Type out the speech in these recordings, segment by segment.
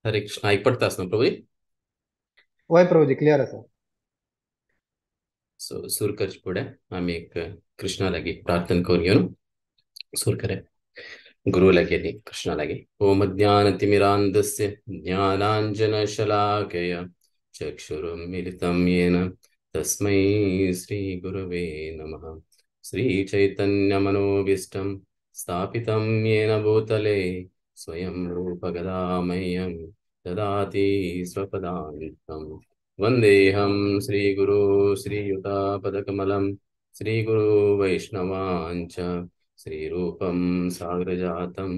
हरे कृष्ण. आयक पडटा न्हू प्रभू? वय प्रभुजी, क्लियर आसा. सो सुर करचे फुडें आमी एक कृष्णा लागीं प्रार्थना करून घेवन सुर करे. गुरु लागीं न्ही, कृष्णा लागीं. ओम ज्ञानतिमिरान्धस्य ज्ञानाञ्जनशलाकया चक्षुरुन्मीलितं येन तस्मै श्रीगुरवे नमः. श्रीचैतन्यमनोभीष्टं स्थापितं येन भूतले स्वयं रूपगदामह्यं ददाति स्वपदान्तिकं. वन्देऽहं श्रीगुरो श्रीयुतापदकमलं श्रीगुरो वैष्णवाञ्च श्रीरूपं सागरजातं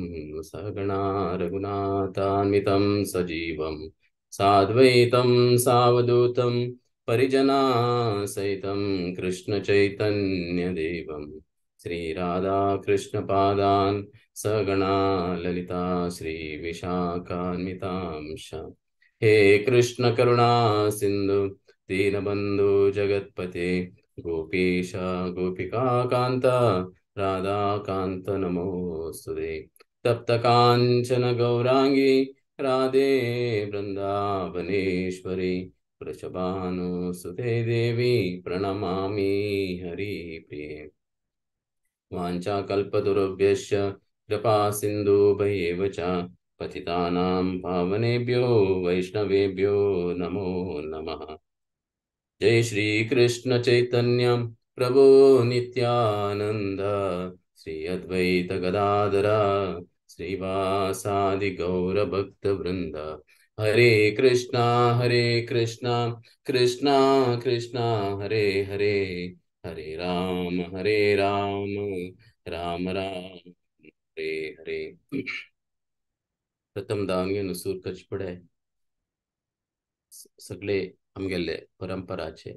सहगणा रघुनाथान्वितं सजीवं साद्वैतं सावधूतं परिजनासहितं कृष्णचैतन्यदेवं श्रीराधाकृष्णपादान् सगणा ललिता श्रीविशाखान्वितांश. हे कृष्ण करुणा सिंधु दीनबंधु जगत्पते गोपीश गोपिकाकांत राधाकांत नमोस्तुते. तप्त कांचन गौरांगी राधे वृंदावनेश्वरी वृषभानुसुते देवी प्रणमामि हरिप्रिये. वाञ्छाकल्पतरुभ्यश्च कृपा सिन्धुभ्येव च पतितानां पावनेभ्यो वैष्णवेभ्यो नमो नमः. जय श्री कृष्ण चैतन्य प्रभु नित्यानंद श्री अद्वैत गदाधर श्रीवासादि गौर भक्त वृंद. हरे कृष्णा कृष्णा कृष्णा हरे हरे, हरे राम राम राम हरे हरे. प्रथम दावंगे सूर करचे सगळे आमगेले परंपराचे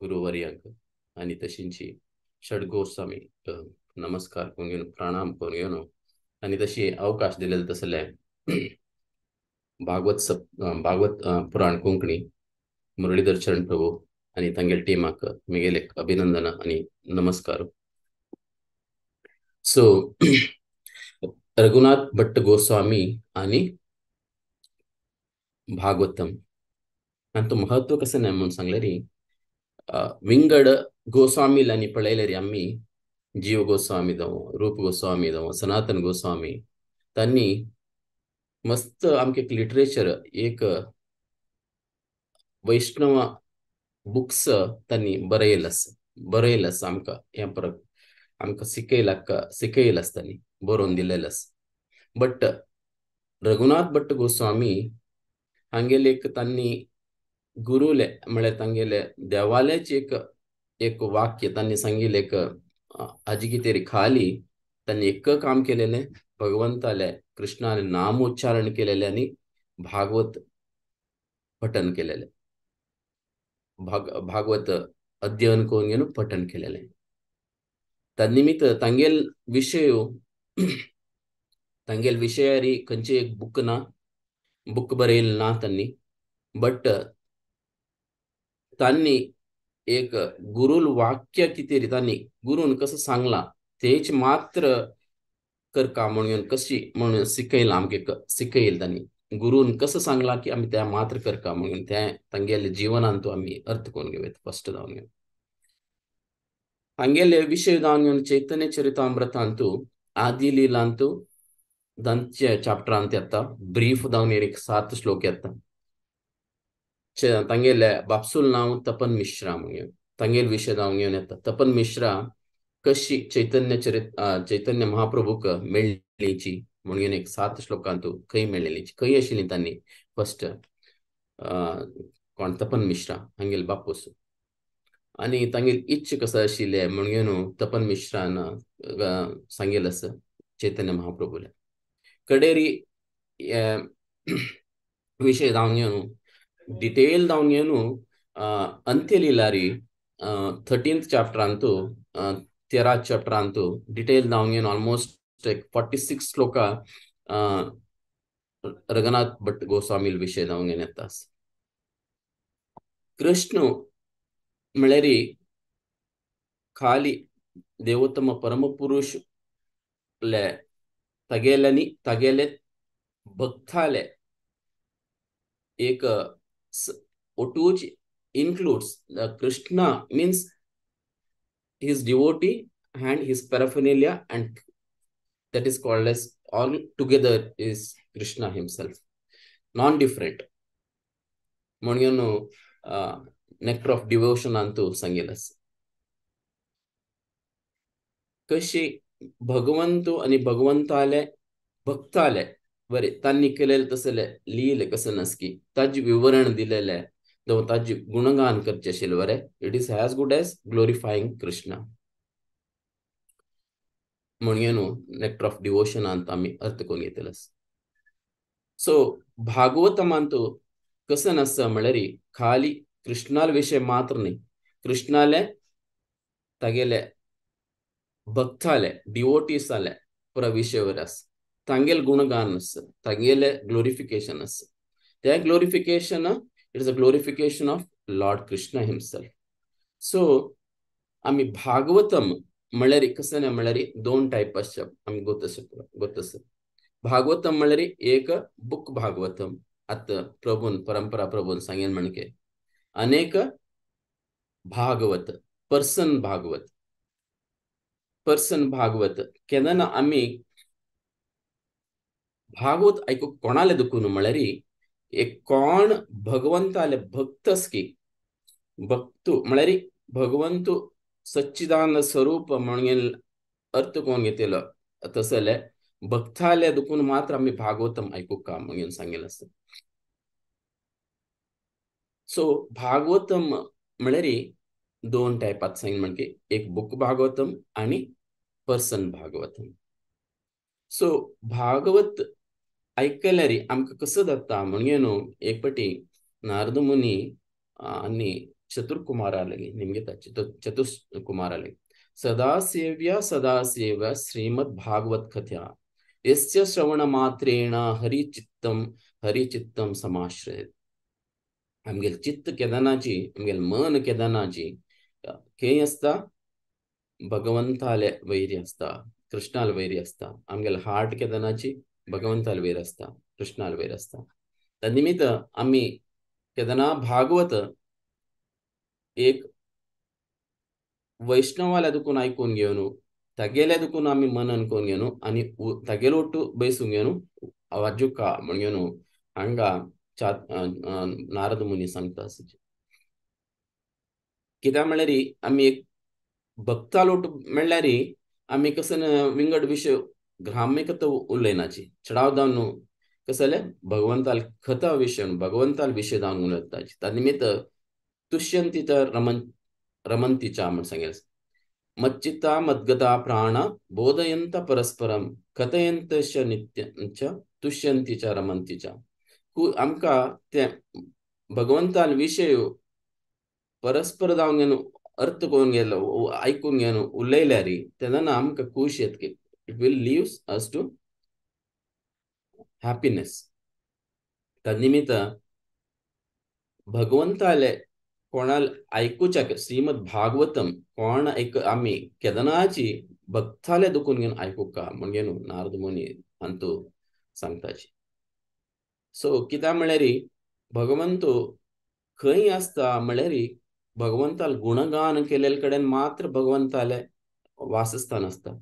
गुरुवर्यांक आनी तशींची षडगोस्वामी नमस्कार करून घेवन प्रणाम करून घेवन आनी तशी अवकाश दिलेले तसले भागवत भागवत पुराण कोंकणी मुरलीधर चरण प्रभू आनी तांगेले टिमाक म्हगेले अभिनंदन आनी नमस्कार. सो रघुनाथ भट्ट गोस्वामी आनी भागवतम आनी तो महत्व कशें न्हय म्हणून सांगलें री. विंगड गोस्वामीलांनी पळयलें री आमी, जीव गोस्वामी जावं, रूप गोस्वामी जावं, सनातन गोस्वामी, तांणी मस्त आमकां एक लिटरेचर एक वैष्णव बुक्स तांणी बरयलें आसा, बरयलें आसा आमकां. हें परत आमकां शिकयला शिकयलें आसा तांणी, बरोवन दिलेलें आसा. बट रघुनाथ भट्ट गोस्वामी हांगेले एक तांणी गुरुले म्हळ्यार तांगेले देवाल्याचे एक एक वाक्य तांणी सांगिल्लें एक हाजी कितें खाली तांणी एक काम केलेलें, भगवंताले कृष्णाले नामोच्चारण केलेलें आनी भागवत पठन केलेलें, भागवत अध्ययन करून घेवन पठन केलेलें. त्या निमित्त तांगेल विशय तांगेल विशयारी खंयचे एक बूक ना, बूक बरयलें ना तांणी. बट तांणी एक गुरुल वाक्य कितें तांणी गुरून कसं सांगलां तेच मात्र करका म्हणून कशी म्हणून शिकयलां आमकां, शिकयलें तांणी. गुरून कसं सांगलां की आमी त्या मात्र करका म्हणून त्या तांगेले जिवनांत आमी अर्थ करून घेवया फस्ट जावन घेवन. हांगेले विशय जावन घेवन चैतन्य चरितामृतांतू आदि लिलांतू तांचे चॅप्टरांत येता ब्रीफ जावन एक 7 श्लोक येता. तांगेले बापसूल नांव तपन मिश्रा म्हणून तांगेले विशय जावन घेवन येता. तपन मिश्रा कशी चैतन्य चैतन्य महाप्रभूक मेळ्ळीची म्हणून एक 7 श्लोकांतू खंय मेळ्ळेली, खंय आशिल्ली तांणी फस्ट कोण तपन मिश्रा हांगेले बापूस. आनी तांगेली इच्छा कसो आशिल्लें म्हणून तपन मिश्रान सांगेलें आसा चैतन्य महाप्रभूले कडेरी विशय जावन घेवन डिटेल जावन घेवन अंत्यलिलारी 13th चॅप्टरांतू 13 चॅप्टरांतू डिटेल जावन घेवन ऑलमोस्ट एक 46 श्लोका रघुनाथ भट्ट गोस्वामी विशय जावन घेवन येता. कृष्ण म्हळ्यार खाली देवोत्तम परमपुरुष तागेल्यांनी तागेले भक्ताले एक ओटूच includes the Krishna means his devotee and his paraphernalia, and that is called as all together is Krishna himself, non-different. म्हणून nectar of devotion अंतू सांगेलस. कशी भगवंतु आणि भगवंताले भक्ताले बरे तांनी केलेले तसले लिहिले कसं नसकी ताजे विवरण दिलेले ताजे गुणगान करचे आशिल्ले बरे, it is as good as glorifying Krishna. म्हणून नेक्टर ऑफ डिवोशन अंत आमी अर्थ करून घेतले. सो भागवतमांतु कसं नसता म्हळ्यार खाली कृष्णाल विषय मात्र न्ही, कृष्णाले तागेले भक्ताले डिवोटीसाले पुरा विषय आसा, तांगेले गुणगान आसा, तांगेले ग्लोरिफिकेशन आसा. त्या glorification it is a glorification of Lord Krishna himself. So आमी भागवतम म्हळ्यार कसं ना म्हळ्यार दोन टायप आसचे आमी गोत आसा. भागवतम म्हळ्यार एक बुक भागवतम आतां प्रभून परंपरा प्रभून सांगेन म्हणके अनेक भागवत पर्सन भागवत पर्सन भागवत केन्ना आमी भागवत आयकूंक कोणाले दुखून म्हळ्यार एक कोण भगवंताले भक्त की भक्तू म्हळ्यार भगवंतू सच्चिदानंद स्वरूप म्हणून अर्थ कोण घेतलो तसले भक्ताले दुखून मात्र आमी भागवतम आयकूंक का म्हणून सांगेल आसता. सो भागवतम म्हळ्यार दोन टायपात सांगेल म्हणजे एक बुक भागवतम आणि पर्सन भागवतम. सो भागवत आयकल्यार आमकां कसो जाता म्हणजे न्हू एक पटी नारद मुनी आनी चतुर्कुमाराले निमगेता चतुर्कुमाराले सदा सेव्या सदा सेव्या श्रीमद भागवत कथ्या यस्य श्रवण मात्रेण हरिचित्तम हरिचित्तम समाश्रयेत. आमगेले चित्त केदनाची आमगेले मन केदनाची खंय आसता भगवंताले वैरी आसता, कृष्णाले वैरी आसता. आमगेले हार्ट केदनाची भगवंताले वैर आसता, कृष्णाले वैर आसता. त्या निमित्त आमी केदना भागवत एक वैष्णवाल्या दुखून आयकून घेवन तागेल्या दुखून आमी मनन करून घेवन आनी तागेलो ओट्टू बैसून घेवन वाजुका म्हणून हांगा नारद मुनी सांगता. कित्याक म्हळ्यार आमी एक भक्तालोट म्हणल्यार आमी कसं विंगड विशय ग्राम्य उलयनाची चडाव जावन न्हू कसं जाल्यार भगवंताल कथा विशय भगवंताल विशय जावन उलयताची. त्या निमित्त तुष्यंतीच्या रमन रमंतीच्या म्हण सांगेल मच्चिता मद्गता प्राण बोधयंत परस्परम कथयंतश नित्य तुष्यंतीच्या रमंतीच्या. आमकां ते भगवंताल विशय परस्पर जावन घेवन अर्थ करून गेलो आयकून घेवन उलयल्यार तेन्ना आमकां खूश येत की it will leaves us to happiness. त्या निमित्त भगवंताले कोणाल आयकुच्या श्रीमद भागवतम कोण आयक आमी केदनाची भक्ताले दुखून घेवन आयकूंक म्हणजे न्हू नारद मुनी अंतू सांगताची. सो कित्याक म्हळ्यार भगवंत खंय आसता म्हळ्यार भगवंताल गुणगान केलेले कडेन मात्र भगवंताले वासस्थान आसता.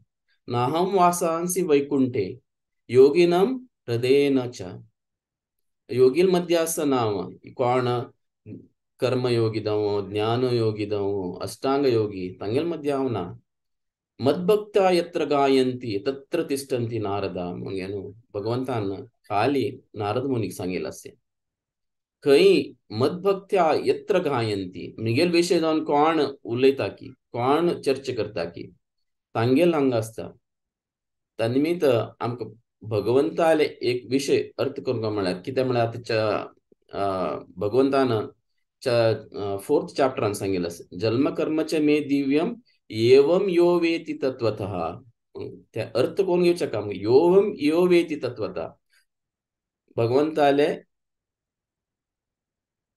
नाहम वासांसी वैकुंठे योगिनम हृदयेन च. योगील मध्य आसता नांव कोण कर्मयोगी जावं ज्ञानयोगी जावं अष्टांग योगी तांगेल मध्य हांव ना. मद्भक्ता यत्र गायंती तत्र तिष्ठंती नारदा म्हणजे न्हू भगवंतान खाली नारद मुनीक सांगेल आसे खंय मद्भक्त्या यत्र गायंती मिगेल विशय जावन कोण उलयता की कोण चर्चा करता की तांगेल हांगा आसता. त्या निमित्त आमकां भगवंताले एक विशय अर्थ करूंक म्हळ्यार कितें म्हळ्यार आतां भगवंतान फोर्थ चॅप्टरान सांगिल्लें आसा जल्म कर्मचे मे दिव्यम एवं यो वेति तत्वतः. ते अर्थ कोण घेवचें काम योवम यो वेति तत्वतः भगवंताले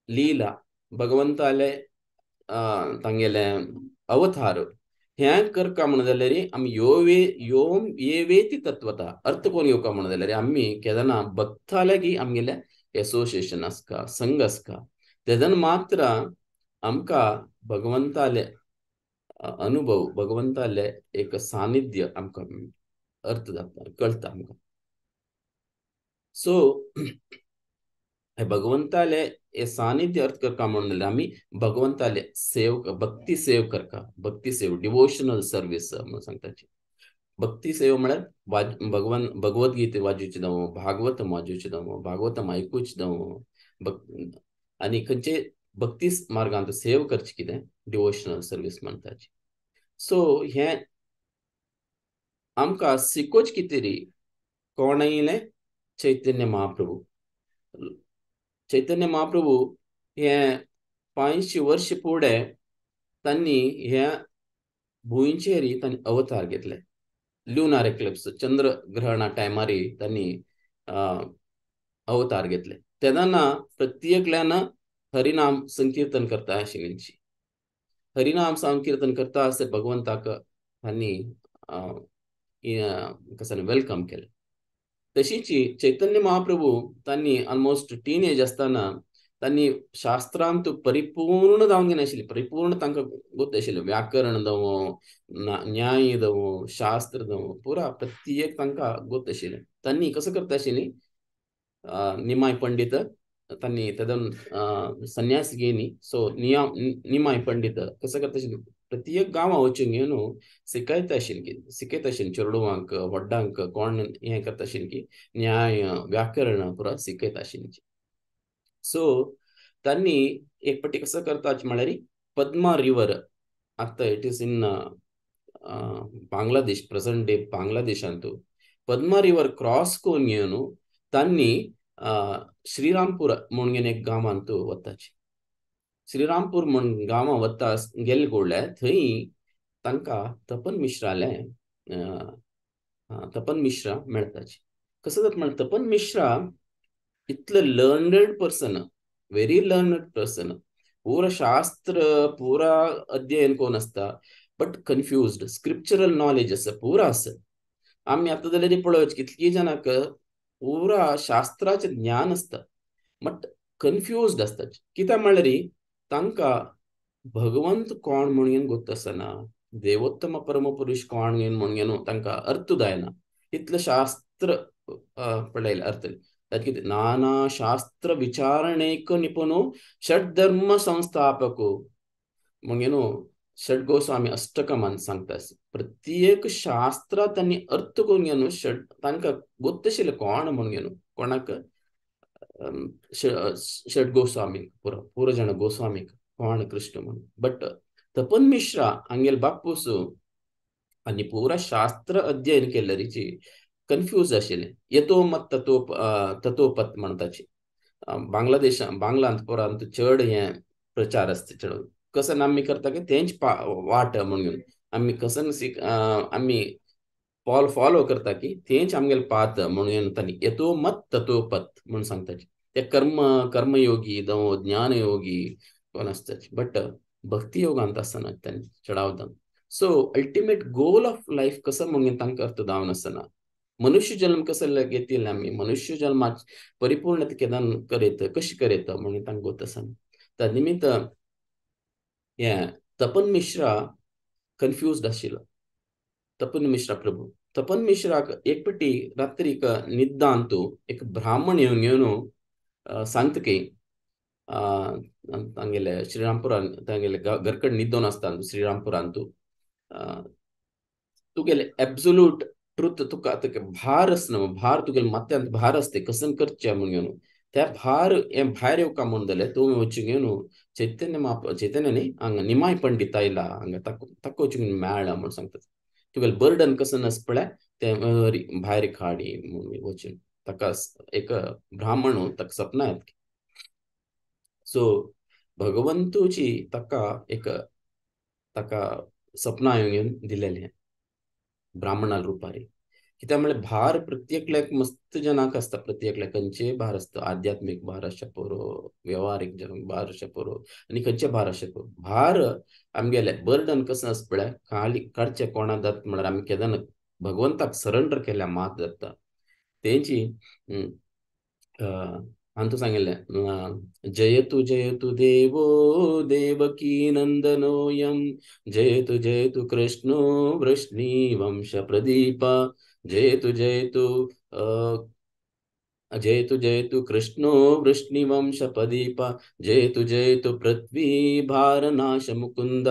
लीला भगवंताले तांगेले अवतार हें करका म्हणून जाल्यार आमी यो वे योम ये वेति तत्वतः अर्थ कोण घेवका म्हणून जाल्यार आमी केन्ना भक्ताले की आमगेले एसोसिएशन आसका, संघ आसका, तेदन मात्र आमकां भगवंताले अनुभव, भगवंताले एक सानिध्य आमकां अर्थ जाता, कळटा आमकां. सो भगवंताले हे सानिध्य अर्थ करका म्हणून जाल्यार आमी भगवंताले सेव, भक्ती सेव करका, भक्ती सेव, डिवोशनल सर्वीस म्हणून सांगताची. भक्ती सेव म्हळ्यार भगवान भगवद्गीते वाजोवची जावं, भागवतम वाजोवची जावं, भागवतम आयकुची जावं, आनी खंयचे भक्ती मार्गांत सेव करची कितें डिवोशनल सर्वीस म्हणटाची. सो हें आमकां शिकोवचें कितें री कोण आयलें? चैतन्य महाप्रभू. चैतन्य महाप्रभू हे 500 वर्ष फुडें तांणी ह्या भुंयचेर तांणी अवतार घेतले. ल्युनार एक्लिप्स, चंद्रग्रहणा टायमारी तांणी अवतार घेतले. तेन्ना प्रत्येकल्यान हरिनाम संकीर्तन करता आशिल्ली. हरिनाम संकीर्तन करता आसतना भगवंताक तांणी कसं welcome केलें. तशीच चैतन्य महाप्रभू तांणी ऑलमोस्ट टीन एज आसतना तांणी शास्त्रांत परिपूर्ण जावन घेनाशिल्ली, परिपूर्ण तांकां गोत आशिल्लें, व्याकरण जावं, न्याय जावं, शास्त्र जावं, पुरा प्रत्येक तांकां गोत आशिल्लें. तांणी कसो करता आशिल्ली, निमाय पंडित तांणी तेदन संन्यास घेयनी. सो निमाय पंडित कसो करता आशिल्ली, प्रत्येक गांवां वचून घेवन शिकयता आशिल्ली की, शिकयता आशिल्ली चेडवांक, व्हड्डांक, कोण हें करता आशिल्ली की न्याय व्याकरण पुरा शिकयता आशिल्ली. सो तांणी एक पट्टी कसो करता म्हळ्यार पद्मा रिवर, आतां it is in Bangladesh, present day बांगलादेशांत पद्मा रिवर क्रॉस करून घेवन तांणी श्रीरामपूर म्हणून एक गांवांत वताची. श्रीरामपूर म्हण गांवां वता गेले कोडले थंय तांकां तपन मिश्राले तपन मिश्रा मेळटाची. कसो जाता म्हळ्यार तपन मिश्रा इतले learned person, very learned person, पुरा शास्त्र पुरा अध्ययन कोण आसता, बट कन्फ्युज्ड, स्क्रिप्चरल नॉलेज आसा पुरा आसा. आमी आतां जाल्यार पळोवचें कितलीं जाणांक पुरा शास्त्राचें ज्ञान आसता बट कन्फ्युज्ड आसता. कित्याक म्हळ्यार तांकां भगवंत कोण म्हणून गोत आसना, देवोत्तम परमपुरुष कोण म्हणून तांकां अर्थ जायना. इतलें शास्त्र पळयलें अर्थ कितें, नाना शास्त्र विचारणेक निपुणो षड्धर्म संस्थापको म्हणून षड गोस्वामी अष्टकमान सांगता. प्रत्येक शास्त्र तांणी अर्थ करून घेवन षड तांकां गोत आशिल्लें कोण म्हणून घेवन कोणाक षड गोस्वामी पुरो पुरो जाण गोस्वामीक कोण कृष्ण म्हणून. बट तपन मिश्रा हांगेले बापूस आनी पुरा शास्त्र अध्ययन केल्ले रिची कन्फ्यूज आशिल्लें. येतो मत ततो ततोपत म्हणटाची. बांगलादेश बांगलांत पोरांत चड हें प्रचार आसता चड. कसन आमी करता की तेंच वाट म्हणून आमी कसन आमी फॉलो करता की तेंच आमगेले पात म्हणून तांणी येतो मत ततोपत म्हणून सांगताची. ते कर्मयोगी जावं ज्ञानयोगी कोण आसताची, बट भक्ती योगांत आसना तांणी चडावदान. So ultimate goal of life कसो म्हणून तांकां अर्थ जावन आसना. मनुष्य जन्म कसो घेतिल्ले आमी, मनुष्य जन्माच परिपूर्ण केन्ना करयत, कशें करयत म्हणून तांकां गोत आसना. त्या निमित्त हें तपन मिश्रा कन्फ्युज्ड आशिल्लो. तपन मिश्रा प्रभू, तपन मिश्राक एक पटी रात्रीक निद्दांत एक ब्राह्मण येवन घेवन सांगता की तांगेले श्रीरामपुरान तांगेले घरकड न्हिदोन आसता श्रीरामपुरांत, तुगेले एब्सोल्यूट ट्रुथ तुका भार आसना, भार तुगेले माथ्यांत भार आसता कसन करचें म्हणून घेवन त्या भार हें भायर येवका म्हणून जाल्यार तूं वचून घेवन चैतन्य चैतन्य न्ही हांगा निमाय पंडित आयला हांगा ताका वचून मेळ्ळा म्हणून सांगता. तुगेलें बर्डन कसं आसा पळय तें भायर काडी म्हणून वचून ताका एक ब्राह्मण ताका सपना येता. सो भगवंतूची ताका एक ताका सपना येवन दिलेलें ब्राह्मणा रुपारी. कित्याक म्हळ्यार भार प्रत्येकल्याक मस्त जनाक आसता, प्रत्येकल्याक खंयचेय भार आसता, आध्यात्मीक भार आसचे पुरो, वेव्हारीक भार आसचे पुरो, आनी खंयचे भार आसचे पुरो. भार आमगेले बर्डन कसो आसता पळय खाली काडचें कोणा जाता म्हळ्यार आमी केन्ना भगवंताक सरेंडर केल्या मात जाता. तेंची अंतू सांगिल्लें जयतु जयतु देवो देवकी नंदनोयम जयतु जयतु कृष्णो वृष्णि वंश प्रदीप जयतु जयतु जयतु जयतु कृष्णो वृष्णिवंश प्रदीप जयतु जयतु पृथ्वी भारनाश मुकुंद.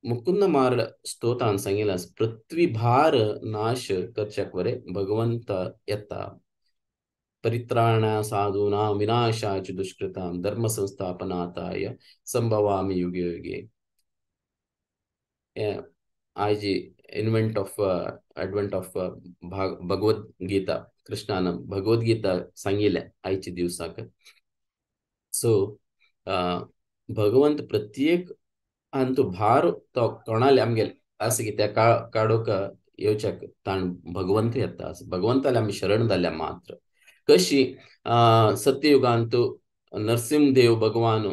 मुकुंद मार स्तोत्रान सांगिल्लें पृथ्वी भार नाश करच्याक वरे भगवंत येता. परित्राणा साधूनां विनाशाय दुष्कृतां धर्म संस्थापनाथाय संभवामि युगे युगे. IG invent of advent of Bhagavad Gita कृष्णान भगवद्गीता सांगिल्लें आयच्या दिवसाक. सो भगवंत प्रत्येक आनी तो भार तो कोणाले आमगेले आसा की त्या काडूंक येवच्याक ताण भगवंत येता. भगवंताले आमी शरण जाल्या मात्र. कशी सत्ययुगांत नरसिंहदेव भगवान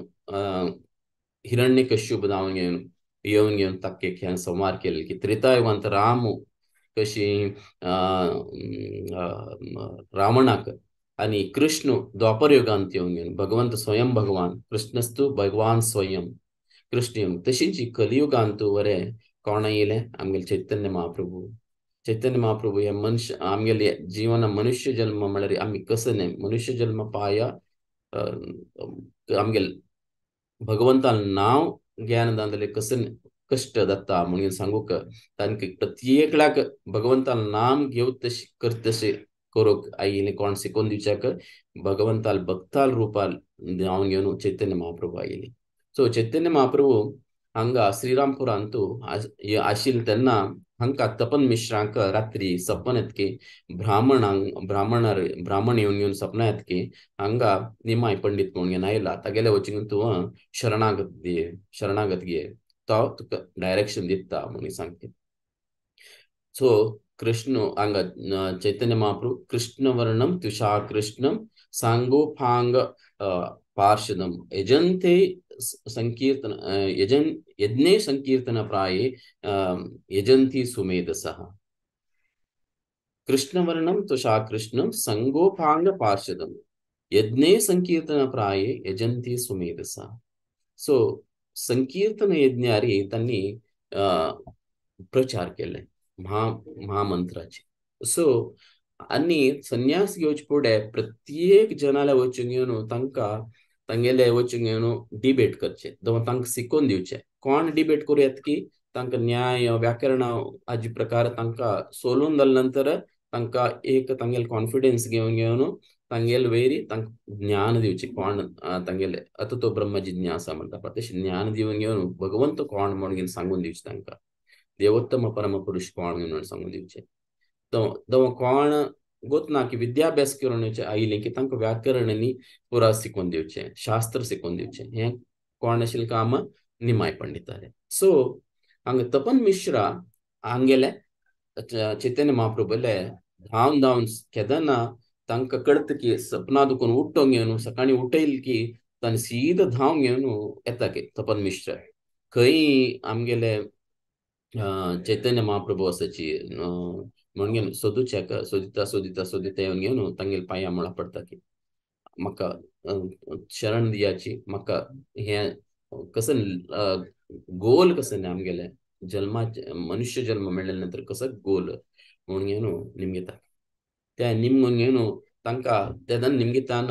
हिरण्यकश्यप जावन घेवन येवन घेवन ताके संहार केले की त्रेतायुगांत राम कशी रावणाक आनी कृष्ण द्वापर युगांत येवन घेवन भगवंत स्वयं भगवान कृष्णस्तु भगवान स्वयं कृष्ण येवन. तशीच कलियुगांत वरे कोण येयलें आमगेले चैतन्य महाप्रभू. चैतन्य महाप्रभू हे मनुष्य आमगेले जीवन मनुष्य जन्म म्हळ्यार आमी कसो न्हय मनुष्य जन्म पाया आमगेले भगवंतान नांव ज्ञान जालें कसं कश्ट जाता म्हणून सांगूक तांकां प्रत्येकल्याक भगवंतान नाम घेवन तशें कर तशें करूंक आयिल्लें कोण शिकोवन दिवच्याक भगवंताल भक्ताल रुपाल जावन घेवन चैतन्य महाप्रभू आयिल्ले. सो चैतन्य महाप्रभू हांगा श्रीरामपुरांतू आशिल्ले तेन्ना हांकां तपन मिश्रांक रात्री सपन येत की ब्राह्मणांक ब्राह्मण येवन घेवन सपनां येत की हांगा निमाय पंडीत म्हणून घेवन आयला तागेले वचून तूं शरणागत घे शरणागत घे तो तुका डायरेक्शन दिता म्हणून सांगते. सो कृष्ण हांगा चैतन्य महाप्रभू कृष्णवर्णम तुषा कृष्णम सांगोपांग पार्षदम यजन्ते संकीर्तन यजन यज्ञे संकीर्तन प्राये यजन्ति सुमेधसः. कृष्णवर्णम तुषा कृष्णम संगोपांग पार्षदम यज्ञे संकीर्तन प्राये यजन्ति सुमेधसः. सो संकीर्तन यज्ञारी त्यांनी प्रचार केले महामंत्राचे. सो आनी संन्यास घेवचे फुडें प्रत्येक जनाले वचून घेवन तांकां तांगेले वचून घेवन डिबेट करचे तांकां शिकोवन दिवचे. कोण डिबेट करूं येता की तांकां न्याय व्याकरण हाजे प्रकार तांकां सोलून जाले नंतर तांकां एक तांगेले कॉन्फिडन्स घेवन घेवन तांगेले वयर तांकां ज्ञान दिवचें. कोण तांगेले आतां तो ब्रह्म जिज्ञासा म्हणटा पळय तशें ज्ञान दिवन घेवन भगवंत कोण म्हणून सांगून दिवचें तांकां देवोत्तम परमपुरुष कोण म्हणून सांगून दिवचें. तो कोण गोत ना की विद्याभ्यास करून आयिल्लें की तांकां व्याकरणांनी पुरा शिकोवन दिवचें शास्त्र शिकोवन दिवचें हें कोण आशिल्लें काम निमाय पंडितालें. सो हांगा तपन मिश्रा हांगेले चैतन्य महाप्रभूले धांवन धांवन केदना तांकां कळटा की सपना दुखून उठोवन घेवन सकाळीं उठयल की तांणी सीधा धांवन घेवन येता की तपन मिश्रा खंय आमगेले चैतन्य महाप्रभू आसाची म्हणून घेवन सोदूच्याक सोदिता सोदिता सोदिता येवन घेवन तांगेले पांया मुळा पडटा की म्हाका शरण दियाची म्हाका हें कसं गोल कसं न्ही आमगेले जल्माचे मनुष्य जल्म मेळ्ळे नंतर कसं गोल म्हणून घेवन निमगिता. त्या निमगून घेवन तांकां तेन्ना निमगितान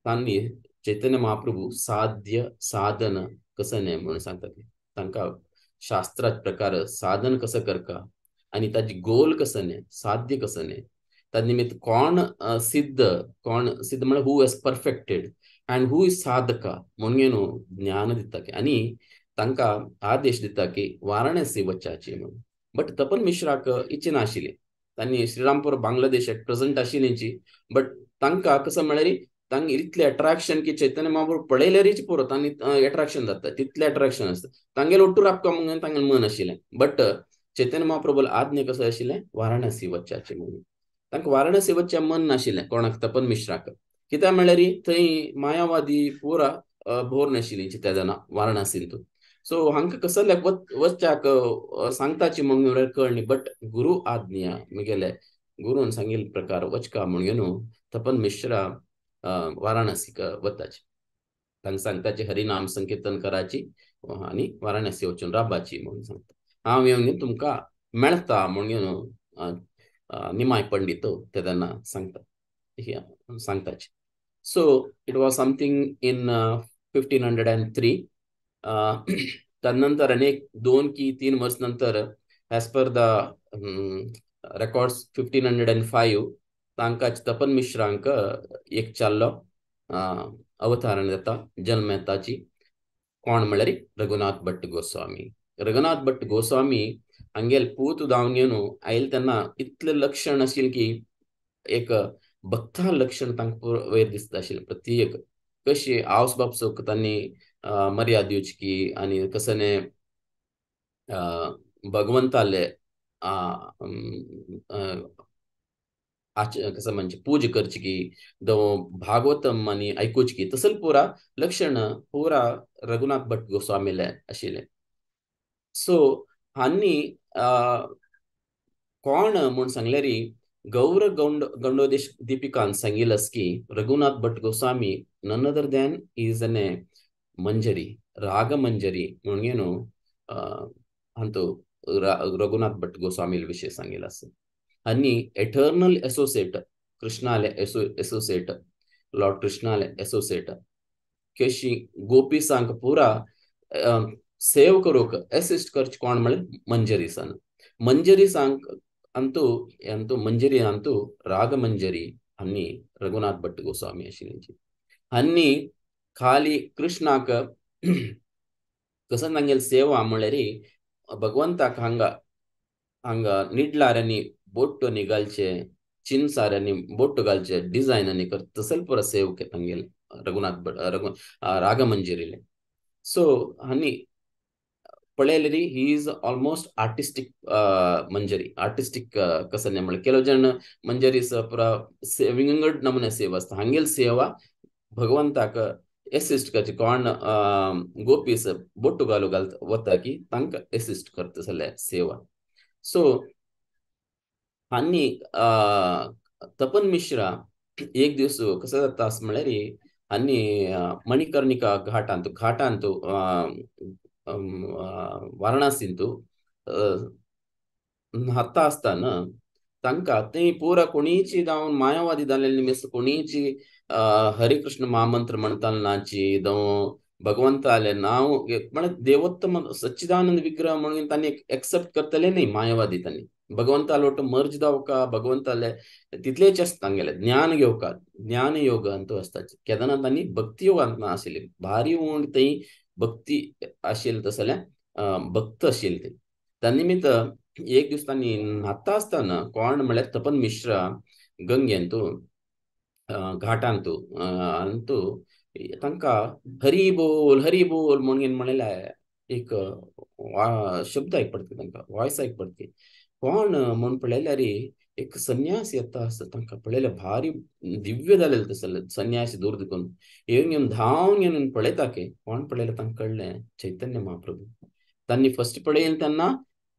तांणी चैतन्य महाप्रभू साध्य साधन कसं न्हय म्हणून सांगता तांकां शास्त्रात प्रकार साधन कसं करका आनी ताजी गोल कसं न्हय साध्य कसं न्हय त्या निमित्त कोण सिद्ध कोण सिद्ध म्हळ्यार who has perfected and who is sadhaka म्हणून घेवन ज्ञान दिता की आनी तांकां आदेश दिता की वाराणसी वचपाची म्हणून. बट तपन मिश्राक इच्छा नाशिल्ली तांणी श्रीरामपूर बांगलादेश एट प्रेझेंट आशिल्ली बट तांकां कसं म्हळ्यार तांकां इतलें अट्रॅक्शन की चैतन्य महाप्रभू पळयल्यारीच पुरो तांणी अट्रॅक्शन जाता तितलें अट्रॅक्शन आसता तांगेले ओट्टू राबका म्हणून तांगेलें मन आशिल्लें. बट चैतन्य महाप्रभूला आज्ञा कसं आशिल्लें वाराणसी वचपाचें म्हणून. तांकां वाराणसी वचचें मन नाशिल्लें कोणाक तपन मिश्राक कित्याक म्हळ्यार थंय मायावादी पुरा भोर नाशिल्ली त्या जाणा वाराणसींतून. सो हांकां कसल्याक वचच्याक सांगताची म्हणून कळणी बट गुरु आज्ञा मुगेले गुरून सांगिल्ले प्रकार वचका म्हणून घेवन तपन मिश्रा वाराणसीक वताची. तांकां सांगताची हरिनाम संकीर्तन कराची आनी वाराणसी वचून राबाची म्हणून सांगता. हांव येवन तुमकां मेळता म्हणून निमाय पंडित ते तेन्ना सांगता सांगताची. So it was something in 1503. तदनंतर अनेक 2 की 3 वर्स नंतर एज पर the records 1505 तांकां तपन मिश्रांक एक चाल्लो अवतारण जाता, जन्म येताची. कोण म्हळ्यार रघुनाथ भट्ट गोस्वामी. रघुनाथ भट्ट गोस्वामी हांगेल पूत जावन येवन आयल तेन्ना इतलें लक्षण आशिल्लें की एक भक्ता लक्षण तांकां वयर दिसता आशिल्लें. प्रत्येक कशी आवस बापसोक तांणी मर्याद दिवची की आनी कसने भगवंताले कसं म्हणजे पूजा करची की भागवतम आनी आयकुची की तसले पुरा लक्षण पुरा रघुनाथ भट्ट गोस्वामीले आशिल्लें. सो हांणी कोण म्हूण सांगल्यारी गौर गंडोदेश दीपिकान सांगिल्लें की Raghunath Bhatt Goswami none other than is an a manjari, raga manjari म्हणून न्हू हांतू रघुनाथ भट्ट गोस्वामी विशय सांगिल्लें आसा. आनी एटर्नल एसोसिएट कृष्णाले एसोसिएट लॉर्ड कृष्णाले एसोसिएट कशी गोपीसांक पुरा सेव करूंक एसिस्ट करचे कोण म्हळ्यार मंजरी सान. मंजरी सांक अंतू अंतू मंजरी अंतू राग मंजरी आनी रघुनाथ भट्ट गोस्वामी आशिल्ली. आनी खाली कृष्णाक कसं तांगेली सेवा म्हळ्यार भगवंताक हांगा हांगा निडलाऱ्यांनी बोट्टो घालचे, चिनसाऱ्यांनी बोट्टो घालचे, डिझायनांनी कर तसल पुरा सेव तांगेले रघुनाथ भट रागमंजरीले. सो आनी पळयलेरी he is almost artistic manjari, artistic कसं म्हळ्यार ಕೆಲವು जण मंजरी पुरा विंगड नमुने सेवा आसता. हांगेली सेवा भगवंताक एसिस्ट करची कोण गोपीस बोट्टो घालू घालता वता की तांकां एसिस्ट करता जाल्यार सेवा. सो आनी तपन मिश्रा एक दीस कसं जाता असं म्हळ्यार आनी मणिकर्णिका घाटांतू घाटांतू वाराणसींतू न्हाता आसतना तांकां ते पुरा कोणीची जावन मायावादी जाल्ले निमित्त कोणीची हरिकृष्ण महामंत्र म्हणताले नाची जावं भगवंताले नांव म्हळ्यार देवोत्तम सच्चिदानंद विग्रह म्हणून तांणी एक्सेप्ट करतले न्ही मायावादी. तांणी भगवंताले वट्ट मर्ज जावका भगवंताले तितलेच आसता तांगेले ज्ञान घेवका ज्ञान योग अंतू आसता. केन्ना तांणी भक्ती योगांत ना आशिल्ली भारी उण थंय भक्ती आशिल्ली तसले भक्त आशिल्ले ते. त्या निमित्त एक दीस तांणी न्हाता आसतना कोण म्हळ्यार तपन मिश्रा गंगेंतू घाटांतू अंतू तांकां हरी बोल हरी बोल म्हणून म्हणलें एक शब्द आयक पडटा तांकां, वॉयस आयक पडटा. कोण म्हूण पळयल्यार एक संन्यासी येता आसता तांकां पळयल्यार भारी दिव्य जालेलें तसलें संन्यासी दूर देखून येवन येवन धांवन येवन पळयता की कोण पळयलें तांकां कळ्ळें चैतन्य महाप्रभू. तांणी फर्स्ट पळयलें तेन्ना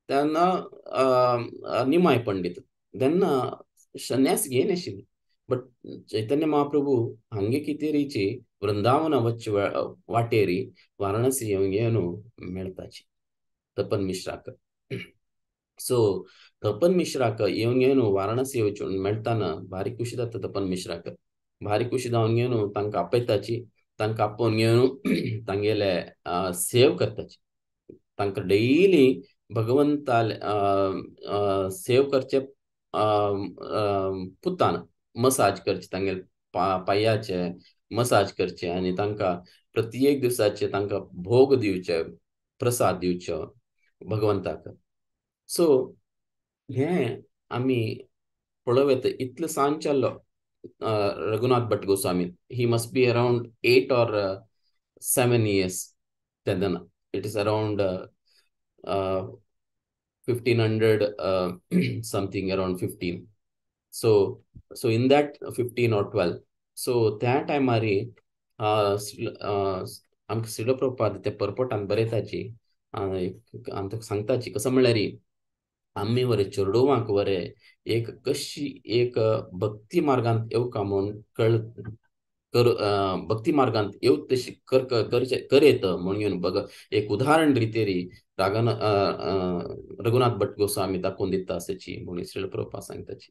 तेन्ना निमाय पंडित तेन्ना संन्यास घेन आशिल्ले. बट चैतन्य महाप्रभू हांगे कितेरीची वृंदावना वच्चे वाटेरी वाराणसी येवन येवन मेळताची तपन मिश्राक. सो तपन मिश्राक येवन येवन वाराणसी वचून मेळटाना भारी खुशी जाता तपन मिश्राक. भारी खुशी जावन घेवन तांकां आपयताची, तांकां आपोवन घेवन तांगेले सेव करताची. तांकां डेली भगवंताले सेव करचे पुतान मसाज करचे तांगेले पांयाचे मसाज करचे आनी तांकां प्रत्येक दिवसाचे तांकां भोग दिवचे, प्रसाद दिवचो भगवंताक. सो हें आमी पळोवं येता इतलें सान चल्लो Raghunath Bhatt Goswami. He must be around 8 or 7 years तेन्ना. It is around 1500 something, around 15. So so in that 15 or 12. So त्या टायमारी आमकां श्रील प्रभुपाद ते परपोटान बरयताची आमकां सांगताची कसं म्हणल्यार आमी वरे चेडवांक वरे एक कशी एक भक्ती मार्गांत येवका म्हूण कळ कर भक्ती मार्गांत येवत तशी करचे करेत म्हणून बघ एक उदाहरण रितेरी रागान रघुनाथ भट गोस्वामी दाखोवन दिता आसाची म्हणून श्रील प्रभुपाद सांगताची.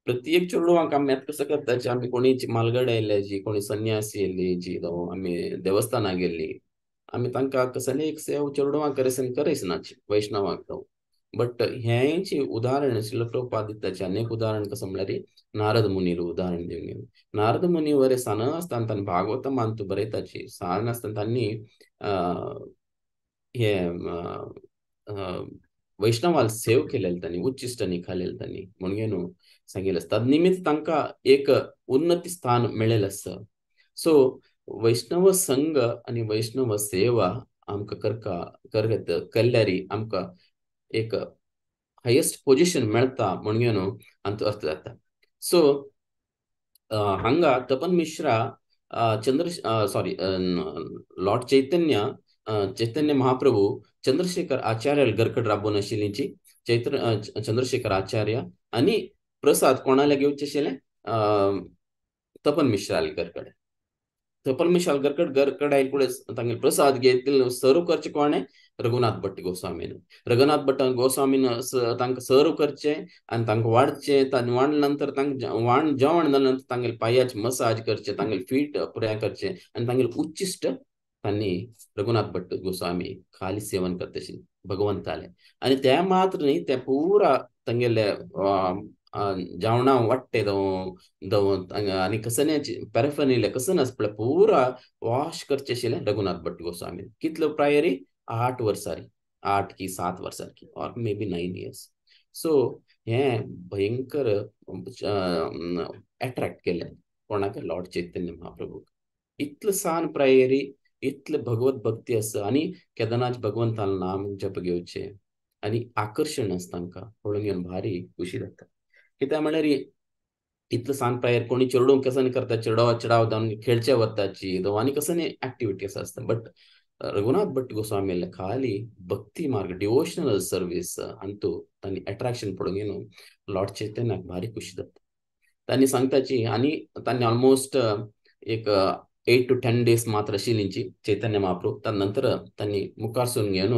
प्रत्येक चेडवांक आमी आतां कसो करताची, आमी कोणी मालगड आयिल्ले जी, कोणी संन्यासी येयल्ली जी, आमी देवस्थानां गेल्ली, आमी तांकां कसले एक सेव चेडवांक करेसन करयसनाची वैष्णवांक. बट हें जी उदाहरण श्रील प्रभुपाद दिताचे अनेक उदाहरण कसं म्हणल्यार नारद मुनील उदाहरण दिवन घेवन नारद मुनी वरे सान आसतना तांणी भागवतमांतू बरयताची, सान आसतना तांणी हे वैष्णवाल सेव केलेले तांणी, उच्चिश्ट निखालेले तांणी म्हणून न्हू सांगिल्लें आसता. निमित्त तांकां एक उन्नती स्थान मेळ्ळेलें आसा. सो वैष्णव संघ आनी वैष्णव सेवा आमकां करका करत केल्यारी आमकां एक हायेस्ट पोजिशन मेळटा म्हणून न्हू आमचो अर्थ जाता. सो हांगा Tapan Mishra Chandra sorry lord Chaitanya Chaitanya Mahaprabhu Chandrashekhar Acharya घरकड राबोवन आशिल्लीची चैत्र चंद्रशेखर आचार्य आनी प्रसाद कोणाले घेवचे आशिल्लें तपन मिश्राले घरकडे. तपन मिश्राल घरकड घरकड आयल कुडे तांगेले प्रसाद घेतिल्ले सर्व करचे कोणे रघुनाथ भट्ट गोस्वामीन. रघुनाथ भट्ट गोस्वामीन तांकां सर्व करचे आनी तांकां वाडचे, तांणी वाडले नंतर तांकां वाण जेवण जाले नंतर तांगेले पांयाचे मसाज करचे, तांगेले फीट पुराय करचे आनी तांगेले उच्चिश्ट तांणी रघुनाथ भट्ट गोस्वामी खाली सेवन करता भगवंताले. आनी ते मात्र न्ही, ते पुरा तांगेले जेवणा वाडटे दव आनी कसने पॅराफनिले कसं आसता पळय पुरा वॉश करचे आशिल्लें रघुनाथ भट्ट गोस्वामी. कितलो प्रायरी 8 वर्सांनी, 8 की 7 वर्सां or may be 9 years. So हें भयंकर एट्रॅक्ट केलें कोणाक लॉर्ड चैतन्य महाप्रभूक. इतले सान प्रायरी इतले भगवत भक्ती आसा आनी केदनाच भगवंतान नाम जप घेवचें आनी आकर्शण आसता तांकां पळोवन घेवन भारी खुशी जाता. कित्याक म्हणल्यार इतले सान प्रायर कोणी चेडूंक कसं करता, चेडवा चेडाव जावन खेळचे वताची आनी कसं एक्टिविटी आसता. बट रघुनाथ भट्ट गोस्वामी खाली भक्ती मार्ग डिवोशनल सर्वीस अंतू तांणी एट्रॅक्शन पळोवन घेवन लॉर्ड चैतन्याक भारी खुशी जाता. तांणी सांगताची आनी तांणी ऑलमोस्ट एक 8 to 10 days मात्र आशिल्ली चैतन्य महाप्रभू. त्या नंतर तांणी मुखारसून घेवन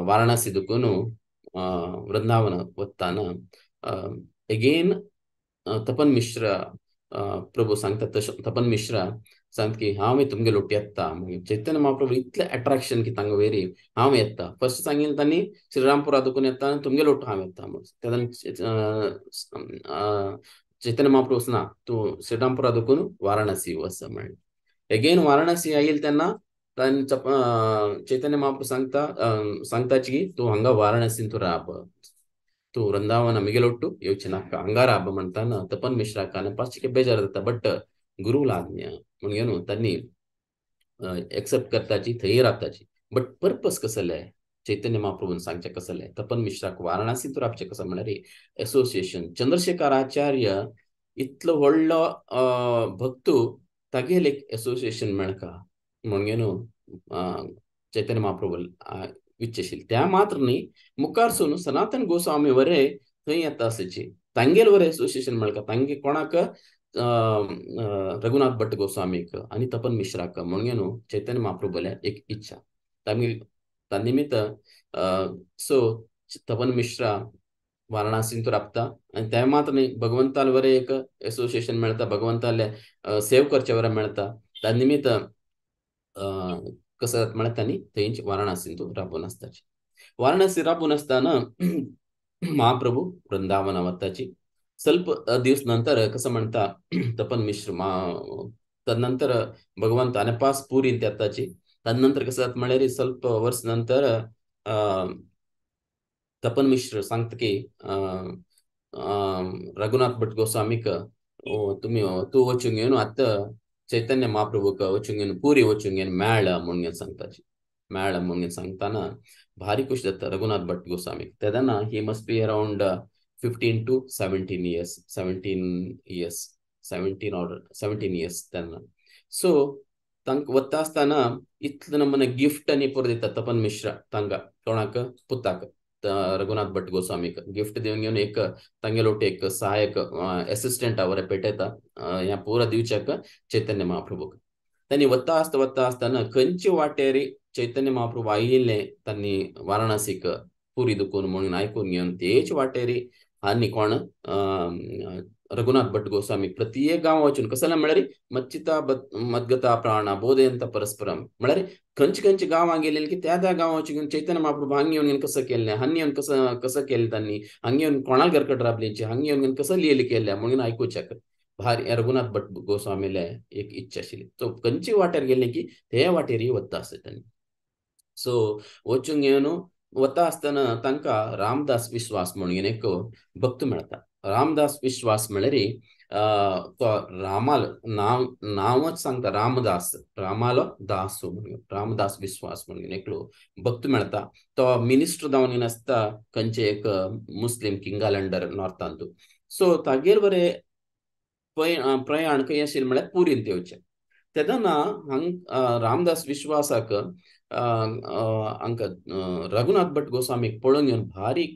वाराणसी दुखून वृंदावन वताना एगेन तपन मिश्रा प्रभू सांगता, तपन मिश्रा सांगता की हांव तुमगे लोट येता. मागीर चैतन्य महाप्रभू इतलें एट्रॅक्शन की तांकां वेरी हांव येता. फर्स्ट सांगिल्लें तांणी श्रीरामपुरा दुखून येता आनी तुमगे लोट हांव येता म्हणून. तेन्ना चैतन्य महाप्रभू ना तूं श्रीरामपुरा दुखून वाराणसी वच म्हणलें. एगेन वाराणसी आयल तेन्ना तांणी चैतन्य महाप्रभू सांगता सांगताची की तूं हांगा वाराणसीन तूं राब, तूं वृंदावन मिगेल ಒಟ್ಟು येवचें नाका, हांगा राब म्हणटाना तपन मिश्राक आनी पांचशे बेजार जाता. बट गुरुला आज्ञा म्हणून न्हू तांणी एक्सेप्ट करताची, थंय रावताची. बट पर्पस कसलें चैतन्य महाप्रभून सांगचें कसलें तपन मिश्राक वाराणसी तूं रावचें कसं म्हणल्यार एसोसिएशन. चंद्रशेखर आचार्य इतलो व्हडलो भक्तू तागेल एक एसोसिएशन मेळका म्हणून न्हू चैतन्य महाप्रभू इच्छेशील. त्या मात्र न्ही मुखारसून सनातन गोस्वामी वरे थंय येता आसाची तांगेल वरे एसोसिएशन मेळका तांगे कोणाक रघुनाथ भट्ट गोस्वामीक आनी तपन मिश्राक म्हणून न्हू चैतन्य महाप्रभूल्या एक इच्छा तांगे निमित्त. सो तपन मिश्रा वाराणसीन तो राबता आनी ते मात्र न्ही भगवंताल वरे एक एसोसिएशन मेळटा, भगवंताले सेव करचे वरे मेळटा. त्या निमित्त कसं म्हळ्यार तांणी थंयच वाराणसीन तो राबून आसताची. वाराणसी राबून आसतना महाप्रभू वृंदावना वताची. ಸ್ವಲ್ಪ दिवस नंतर कसं म्हणता तपन मिश्र तदनंतर भगवंत अनपास पुरी येताची. तदनंतर कसं म्हळ्यार ಸ್ವಲ್ಪ वर्ष नंतर तपन मिश्र सांगता की रघुनाथ भट्ट गोस्वामीक तुमी तूं वचूंक घेवन आतां चैतन्य महाप्रभूक वचूंक घेवन पुरी वचूंक घेवन मेळ म्हणून सांगताची. मेळ म्हणून सांगताना भारी खुश जाता रघुनाथ भट्ट गोस्वामीक. तेन्ना he must be around 15 to 17 years, 17 years, 17 or 17 years तेन्ना. सो तांकां वता आसतना इतलो नमुने गिफ्ट आनी पुरो दिता तपन मिश्रा तांकां कोणाक पुताक. रघुनाथ भट गोस्वामीक गिफ्ट दिवन घेवन एक तांगेलोट एक सहायक असिस्टंट वरे पेटयता ह्या पुरा दिवच्याक चैतन्य महाप्रभूक. तांणी वता आसता वता आसतना खंयचे वाटेर चैतन्य महाप्रभू आयिल्ले तांणी वाराणसीक पुरी दुखून म्हणून आयकून घेवन तेच वाटेर आनी कोण रघुनाथ भट गोस्वामी प्रत्येक गांव वचून कसलें म्हळ्यार मच्चिता मद्गता प्राणा बोधयंत परस्परम म्हळ्यार खंयचे खंयचे गांवां गेले की त्या त्या गांवां वचून चैतन्य महाप्रभू हांग येवन कसं केल्लें, हांग येवन कसं कसं केलें तांणी, हांग येवन कोणाक घरकट राबलींची, हांग येवन कसं लियल केलें म्हणून आयकुच्याक भारी रघुनाथ भट गोस्वामीले एक इच्छा आशिल्ली. सो खंयचे वाटेर गेले की ते वाटेर वता आसता तांणी. सो वचून घेवन वता आसतना तांकां रामदास विश्वास म्हणून एक भक्त मेळटा. रामदास विश्वास म्हळ्यार तो रामाल नांव नांवच सांगता रामदास, रामालो दास म्हणून रामदास विश्वास म्हणून एकलो भक्त मेळटा. तो मिनिस्टर जावन आसता खंयचे एक मुस्लिम किंगाल अंडर नॉर्थांतू. सो तागेर बरें प्रयाण खंय आशिल्लें म्हळ्यार पुरींत येवचें. तेन्ना हांग रामदास विश्वासाक हांकां रघुनाथ भट गोस्वामीक पळोवन घेवन भारी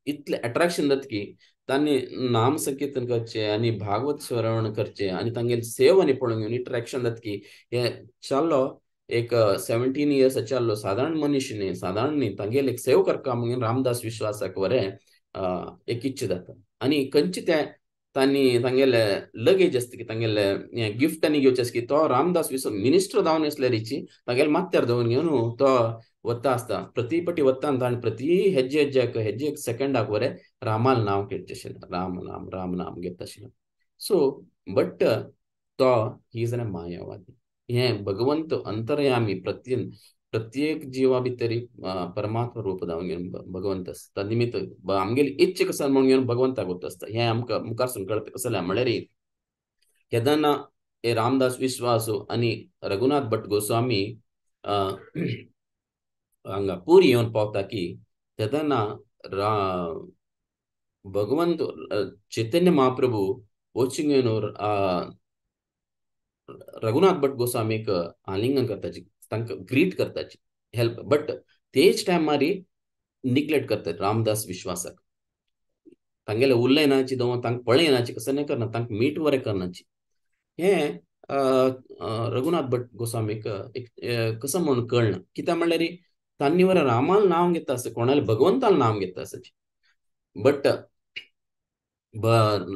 इतलें अट्रॅक्शन जाता की तांणी नाम संकीर्तन करचें आनी भागवत स्मरण करचें आनी तांगेली सेव आनी पळोवन घेवन अट्रॅक्शन जाता की हे चाललो एक 17 इयर्स चाललो सादारण मनीस न्ही, सादारण न्ही, तांगेली एक सेव करका म्हणून रामदास विश्वासाक बरें एक इच्छा जाता. आनी खंयचे तें तांणी तांगेले लगेज आसता की तांगेले गिफ्ट आनी घेवचें आसता की तो रामदास विश्वास मिनिस्टर जावन आसल्यार रिची तांगेले माथ्यार दवरून घेवन तो वता आसता प्रतिपटी वता आनी प्रति हेज्जे हेज्ज्याक हेज्जे एक सेकंडाक बरें रामाल नांव घेतचें आशिल्लें, राम नाम राम नाम घेता आशिल्लें. सो बट तो he is an मायावादी. हें भगवंत अंतर्यामी प्रत्येक जिवा भितर परमात्मा रूप जावन घेवन भगवंत आसता. निमित्त आमगेली इच्छा कसं म्हणून घेवन भगवंताक वता आसता. हें आमकां मुखारसून कळटा कसलें म्हळ्यार केदना हे रामदास विश्वास आनी रघुनाथ भट गोस्वामी हांगा पुरी येवन पावता की तेन्ना भगवंत चैतन्य महाप्रभू वचून येवन रघुनाथ भट गोस्वामीक आलिंगन करताची, तांकां ग्रीट करताची, हेल्प. बट तेच टायमार निग्लेक्ट करतात रामदास विश्वासाक. तांगेले उलयनाची दवर तांकां पळयनाची कसं नाही करना, तांकां मीट बरें करनाची. हें रघुनाथ भट गोस्वामीक एक कसं म्हणून कळना. कित्याक म्हणल्यार तांणी बरें रामाल नांव घेता आसता, कोणाले भगवंताल नांव घेता आसता. बट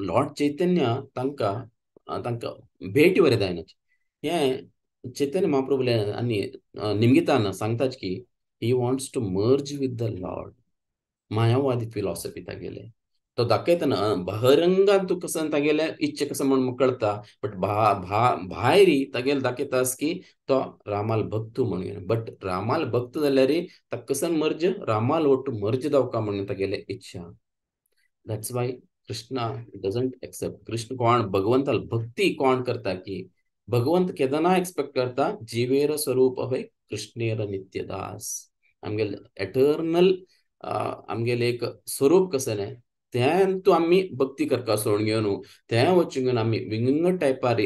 लॉर्ड चैतन्य तांकां तांकां भेटी बरें जायनाची. हें चैतन्य महाप्रभूले आनी निमगितान सांगताच की he wants to merge with the lord. मायावादी फिलॉसॉफी तागेले तो दाखयतना बहिरंगान तूं कसं तागेले इच्छा कसं म्हणून कळटा, बट भायर तागेले दाखयता आस की तो रामाल भक्त म्हणून. बट रामाल भक्त जाल्यार ताका कसं मर्ज रामाल ಒಟ್ಟು मर्ज जावका म्हणून तागेले इच्छा. That's why Krishna doesn't accept. Krishna कोण भगवंताल भक्ती कोण करता की भगवंत केदना एक्सपेक्ट करता जीवेर स्वरूप हय कृष्णेर नित्यदास. आमगेले एटर्नल आमगेले एक स्वरूप कसं न्ही तें तूं आमी भक्ती करका सोडून घेवन तें वचून घेवन आमी विंगड टायपार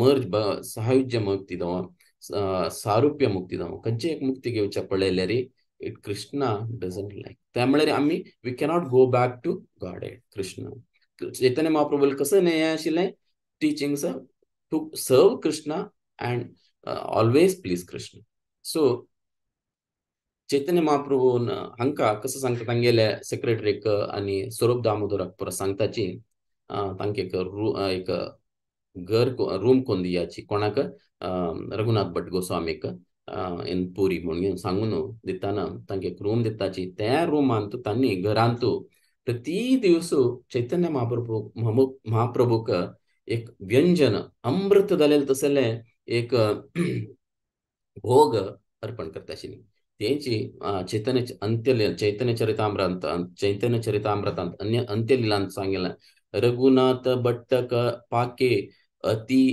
मर्ज सायुज्य मुक्ती जावं सारुप्य मुक्ती जावं खंयची एक मुक्ती घेवच्या पळयल्यार it Krishna doesn't लायक. त्या म्हळ्यार आमी we cannot go back to God Krishna. Chaitanya महाप्रभूल कसं न्ही हें आशिल्लें teachings to serve Krishna and always please Krishna. So Chaitanya महाप्रभून हांकां कसं सांगता तांगेले सेक्रेटरीक आनी स्वरूप दामोदराक पुरो सांगताची तांकां एक एक घर रूम कोन्न दियाची कोणाक रघुनाथ भट गोस्वामीक इन पुरी म्हणून सांगून दिताना तांकां एक रूम दिताची. त्या रुमांत तांणी घरांत प्रति दिवस चैतन्य महाप्रभूक एक व्यंजन अमृत जालेलें तसलें एक भोग अर्पण करता आशिल्ली. तेंची चैतन्य अंत्य चैतन्य चरितामृत चैतन्य चरितामृतांत अन्य अंत्यलीलांत सांगिल्लें रघुनाथ भट्टक पाके अति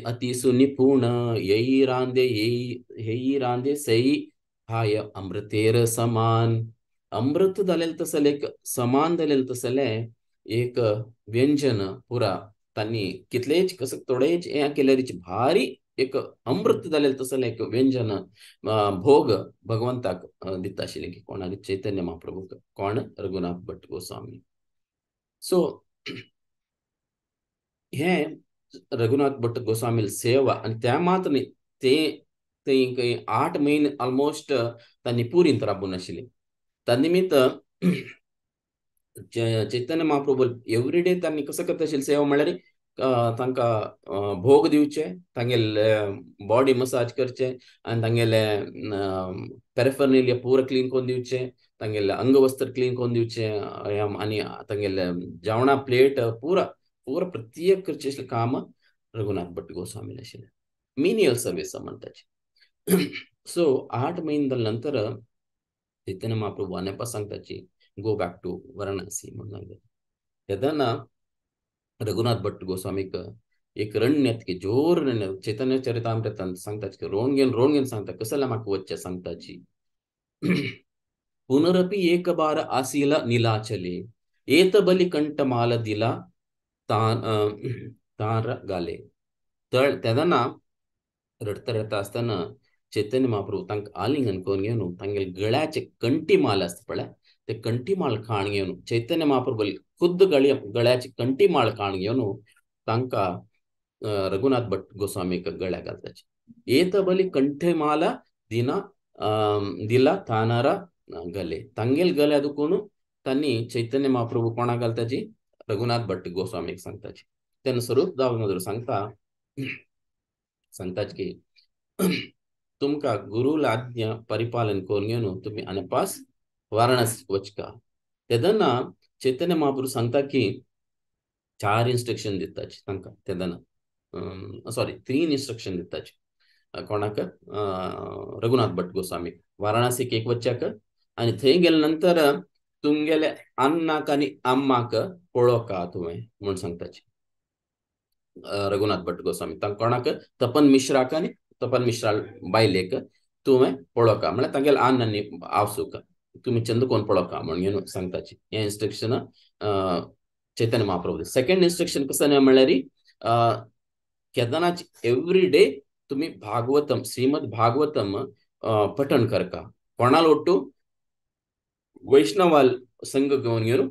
अति सुनिपुण येई रांदे येई रांदे सई हाय अमृतेर समान. अमृत जालेलें तसलें एक समान जालेलें तसलें एक व्यंजन पुरा तांणी कितलेच कसं थोडेच हें केल्यार भारी एक अमृत जालें तसलें एक व्यंजन भोग भगवंताक दिता आशिल्लें की कोणाक चैतन्य महाप्रभूक, कोण रघुनाथ भट्ट गोस्वामी. सो हें रघुनाथ भट्ट गोस्वामी सेवा आनी त्या मात्र न्ही ते थंय 8 म्हयने ऑलमोस्ट तांणी पुरींत राबून आशिल्ली. त्या निमित्त चैतन्य महाप्रभू एवरी डे तांणी कसो करता आशिल्ली सेवा म्हणल्यार तांकां भोग दिवचे, तांगेले बॉडी मसाज करचे आनी तांगेले पेरेफर्नेलिया पुरा क्लीन करून दिवचे, तांगेले अंगवस्त्र क्लीन करून दिवचे आनी तांगेले जेवणा प्लेट पुरा पुरा प्रत्येक करचें आशिल्लें काम रघुनाथ भट्ट गोस्वामी आशिल्लें. Menial service म्हणटाची. सो 8 म्हयने जाले नंतर चैतन्य महाप्रभू आनेपा सांगताची गो बॅक टू वाराणसी म्हणून सांगता. तेन्ना रघुनाथ भट्ट गोस्वामीक एक रण्यत की जोर रण्यत चैतन्य चरितामृतांत सांगताची रोण घेवन सांगता कसल्या म्हाका वच्चें सांगताची. पुनरपी एक बार आसिला निलाचले एत बली कंठमाल दिला तार घाले. तर तेन्ना रडता रडता आसतना चैतन्य महाप्रभू तांकां आलिंगन करून घेवन तांगेले गळ्याचे कंठीमाल आसता पळय ते कंठीमाळ खाण घेवन चैतन्य महाप्रभू खुद्द गळ्याची कंठीमाळ खाण घेवन तांकां रघुनाथ भट्ट गोस्वामीक गळ्या घालताचे. एत बली कंठमाला दिना दिला तानारा गले तांगेल गल्या दुखून तांणी चैतन्य महाप्रभू कोणाक घालताची रघुनाथ भट्ट गोस्वामीक सांगताची. तेन्ना स्वरूप दामोदर सांगता सांगताच की तुमकां गुरुला आज्ञा परिपालन करून घेवन तुमी आनेपास वाराणसी वचका. तेन्ना चैतन्य महाप्रभू सांगता की 4 इन्स्ट्रक्शन दिताची तांकां. तेन्ना सॉरी 3 इन्स्ट्रक्शन दिताची कोणाक रघुनाथ भट्ट गोस्वामीक वाराणसीक एक वच्चाक आनी थंय गेले नंतर तुमगेले अन्नाक आनी अम्माक पळोवका तुवें म्हूण सांगताची रघुनाथ भट्ट गोस्वामी. तांकां कोणाक तपन मिश्राक आनी तपन मिश्रा बायलेक तुवें पळोवका म्हळ्यार तांगेले अन्न आनी आवसूक तुमी चंद कोण पळोवका म्हणून सांगताची. हें इन्स्ट्रक्शन चैतन्य महाप्रभू. सेकंड इन्स्ट्रक्शन कसं म्हणल्यार केदनाच एवरी डे तुमी भागवतम श्रीमद भागवतम पठण करका. कोणाल ಒಟ್ಟು वैष्णवाल संघ घेवन घेवन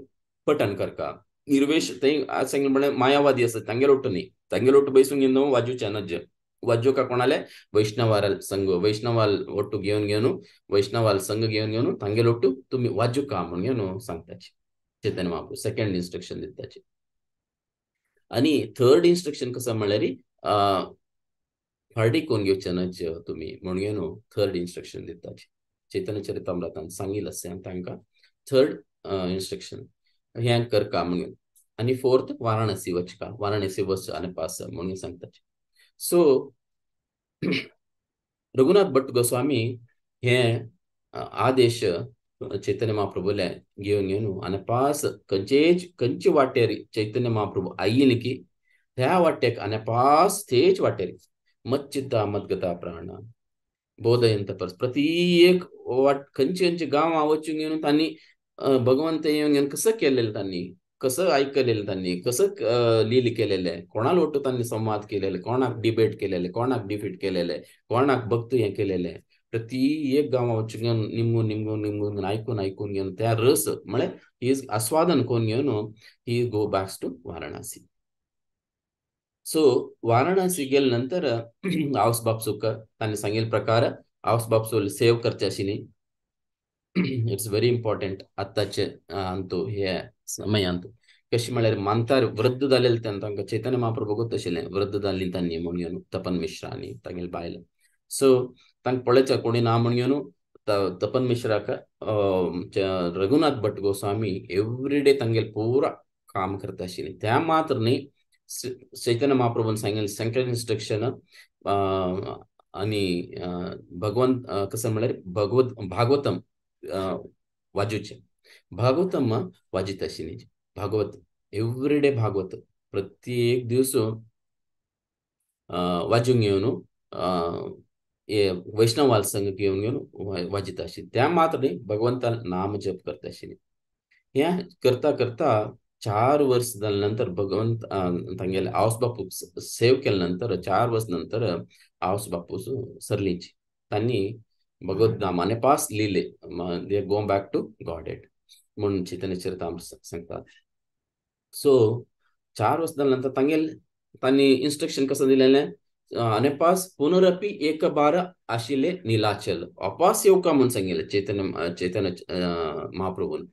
पठण करका. निर्वेश थंय सांगलें म्हळ्यार मायावादी आसा तांगेलो ಒಟ್ಟು न्ही, तांगेलो ಒಟ್ಟು बैसून घेवन वाजूचे नज्ज वाजोका कोणाले वैष्णवाल संघ वैष्णवाल ಒಟ್ಟು घेवन घेवन वैष्णवाल संघ घेवन घेवन तांगेलो ಒಟ್ಟು तुमी वाजुका म्हणून घेवन सांगताची चैतन्य महाप्रभू. सेकंड इन्स्ट्रक्शन दिताची. आनी थर्ड इन्स्ट्रक्शन कसं म्हणल्यार फार्टी कोण घेवचे नज तुमी म्हणून घेवन थर्ड इन्स्ट्रक्शन दिताची चैतन्य चरितामृतान सांगिल्लें आसा तांकां. थर्ड इन्स्ट्रक्शन हें करका म्हणून. आनी फोर्थ वाराणसी वचका, वाराणसी वच आनी पास म्हणून सांगताची. सो रघुनाथ भट्ट गोस्वामी हे आदेश चैतन्य महाप्रभूले घेवन घेवन आनी पास खंयचेच खंयचे वाटेर चैतन्य महाप्रभू आयिल्ले की त्या वाटेक आनी पास तेच वाटेर मच्चित्ता मद्गता प्राण बोधयंत परस प्रत्येक वाट खंयचे खंयचे गांवां वचून घेवन तांणी भगवंत येवन घेवन कसं केलेलं तांणी, कसं ऐकलेलं तांणी, कसं लील केलेलें, कोणाला ಒಟ್ಟು तांणी संवाद केलेले, कोणाक डिबेट केलेले, कोणाक डिफीट केलेले, कोणाक भक्त हें केलेले, प्रत्येक गांवां वचून घेवन निमगून निमगून निमगून आयकून आयकून घेवन त्या रस म्हळ्यार ही आस्वादन करून घेवन ही go backs to Varanasi. So Varanasi गेले नंतर आवस बापसूक तांणी सांगिल्ले प्रकार आवस बापसूल सेव करचे आशिल्ली. It's very important आत्ताचे अंतू हे समयांतू. कशी म्हळ्यार मानतार वृद्ध जालेले तेन्ना तांकां चैतन्य महाप्रभू गोत आशिल्लें वृद्ध जाल्ली तांणी म्हणून घेवन तपन मिश्रा आनी तागेले बायल. सो तांकां पळयच्या कोणी ना म्हणून घेवन तपन मिश्राक रघुनाथ भट्ट गोस्वामी एवरी डे तांगेले पुरा काम करता आशिल्ली. त्या मात्र न्ही चैतन्य महाप्रभून सांगिल्लें सेकंड इन्स्ट्रक्शन आनी भगवंत कसं म्हळ्यार भगवत भागवतम वाजूचें भागवतम वाजीत आशिल्ली. भागवत एवरी डे भागवत प्रत्येक दिवस वाजूंक घेवन वैष्णवाल संघ घेवन घेवन वाजीत आशिल्ली. त्या मात्र न्ही भगवंतान नाम जप करता आशिल्ली. हें करता करता 4 वर्स जाले नंतर भगवंत तांगेले आवस बापू सेव केले नंतर 4 वर्स नंतर आवस बापू सरलीची तांणी भगवत धामाने पास लिहिले they go back to Godhead म्हणून चैतन्य चरितामृत सांगतात. सो 4 वर्स जाले नंतर तांगेले तांणी इन्स्ट्रक्शन कसं दिलेलें अनेपास पुनरपी एक बार आशिल्ले नीलाचल अपास येवका म्हणून सांगिल्लें चैतन्य चैतन्य महाप्रभून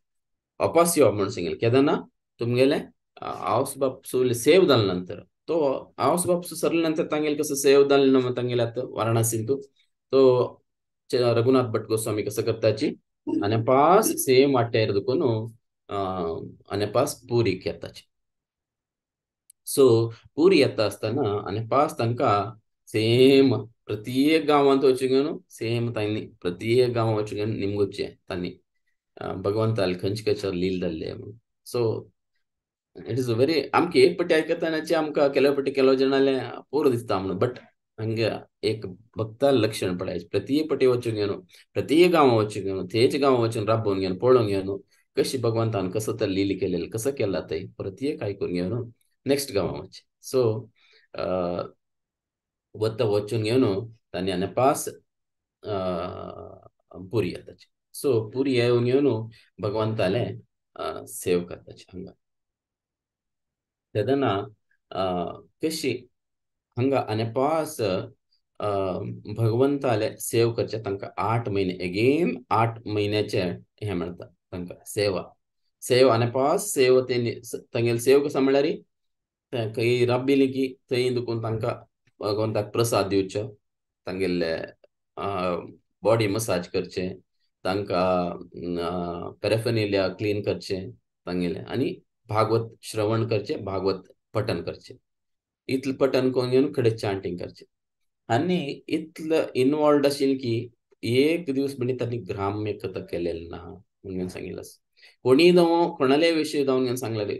अपास येवप म्हणून सांगिल्लें केदना तुमगेले आवस बापसू सेव जाले नंतर तो आवस बापसू सरले नंतर तांगेले कसं सेव जाले ना तांगेले आतां वाराणसींतू तो रघुनाथ भट गोस्वामी कसं करताची अनेपास सेम वाटेर दुकून अनेपास पुरीक येताची. सो पुरी येता आसतना अनेपास तांकां सेम प्रत्येक गांवांत वचून घेवन सेम तांणी प्रत्येक गांवांत वचून घेवन निमगुचे तांणी भगवंताले खंयचे खंयचे लील जाल्ले म्हणून. सो it is very आमकां एक पटी आयकतानाचे आमकां केलो पटी केलो जाणाले पोर दिसता म्हणून बट हांगा एक भक्ता लक्षण पडायचें प्रत्येक पटी वचून घेवन प्रत्येक गांवां वचून घेवन तेच गांवां वचून राबोवन घेवन पळोवन घेवन कशी भगवंतान कसो तर लील केलेलें कसो केला ते प्रत्येक आयकून घेवन नेक्स्ट गांवां वचचें. सो वता वचून घेवन तांणी अनेपास पुरी येताची. सो पुरी येवन घेवन भगवंताले सेव करताची हांगा तेन्ना कशी हांगा अनेपास भगवंताले सेव करचे तांकां 8 म्हयने एगेन 8 म्हयन्याचे हें मेळटा तांकां सेवा सेव अनेपास सेव तेणी तांगेले सेव कसो म्हणल्यार खंय राबिली की थंय दुखून तांकां भगवंताक प्रसाद दिवचो तांगेले बॉडी मसाज करचें तांकां पेरेफेनिलिया क्लीन करचें तांगेलें आनी भागवत श्रवण करचें भागवत पठन करचें इतलें पठन करून घेवन खडे चांटींग करचें आनी इतलें इनवॉल्वड आशिल्लें की एक दीस म्हणजे तांणी ग्राम्य कथा केलेलें ना म्हणून सांगिल्लें आसा. कोणी जावं कोणाले विशय जावन घेवन सांगलेले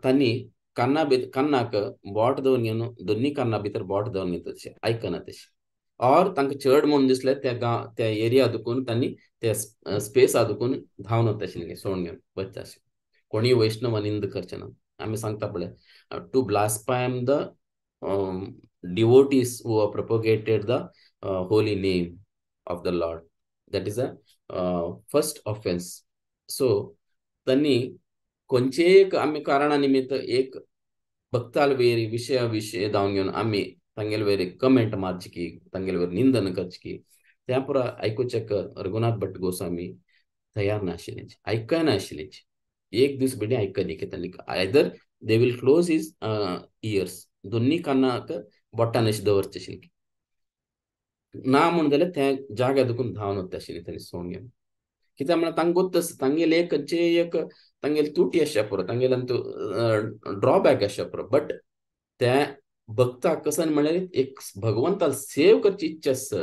तांणी कान्ना भितर कान्नाक बोट दवरून घेवन दोन्ही कान्ना भितर बोट दवरून घेता तशें आयकना तशें और तांकां चड म्हणून दिसलें त्या गांव त्या एरिया दुखून तांणी त्या स्पेसा दुखून धांवन वता आशिल्लें सोडून घेवन वचता आशिल्लें. कोणीय वैष्णव निंद करचें ना आमी सांगता पळय to blaspheme the devotees who are propagated the holy name of the Lord that is a first offence. So तांणी खंयचेय आमी कारणा निमित्त एक भक्ताल वयर विशया विशय जावन घेवन आमी तांगेले वयर कमेंट मारची की तांगेले वयर निंदन करची की त्या पुरा आयकुचें रघुनाथ भट गोस्वामी तयार नाशिल्लें आयकना आशिल्लें एक दीस बेडी आयकनी की तांणी either they will close his ears दोन्ही कानाक बोटान अशें दवरचें आशिल्लें ना म्हणून जाल्यार त्या जाग्यार दुखून धांवन वता आशिल्लें तांणी सोडून घेवन कित्याक म्हळ्यार तांकां गोत्त आसता तांगेले एक खंयचे एक तांगेले तुटी आसच्या पुरो तांगेले ड्रॉबॅक आसच्या पुरो बट त्या भक्ताक कसं म्हणल्यार एक भगवंताक सेव करची इच्छा आसा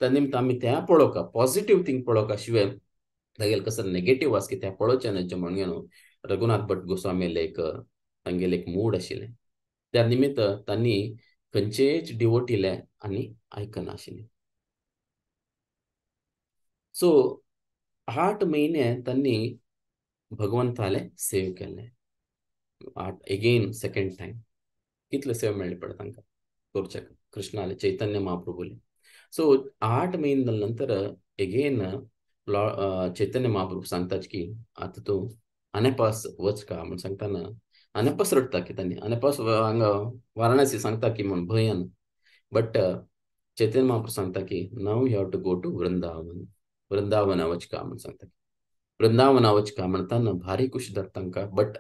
त्या निमित्त आमी त्या पळोवका पॉझिटिव्ह थिंग पळोवका शिवाय तागेले कसं नेगेटिव्ह आसा की त्या पळोवचें न्हय म्हणून घेवन रघुनाथ भट गोस्वामीले एक तांगेले एक मूड आशिल्लें त्या निमित्त तांणी खंयचेच डिवोटीले आनी आयकनाशिल्लें. सो 8 म्हयने तांणी भगवंताले सेव केले 8 एगेन सेकेंड टायम कितले सेव मेळ्ळे पळय तांकां करच्याक कृष्णाले चैतन्य महाप्रभूले. सो 8 म्हयने जाले नंतर एगेन चैतन्य महाप्रभू सांगताच की आतां तूं अनेपास वच का म्हूण सांगतना अनेपास रडटा की तांणी अनेपास हांगा वाराणसी सांगता की म्हूण भंयान बट चैतन्य महाप्रभू सांगता की now you have to go to Vrindavan वृंदावना वच का म्हूण सांगता वृंदावना वच का म्हणटाना भारी खुशी जाता तांकां बट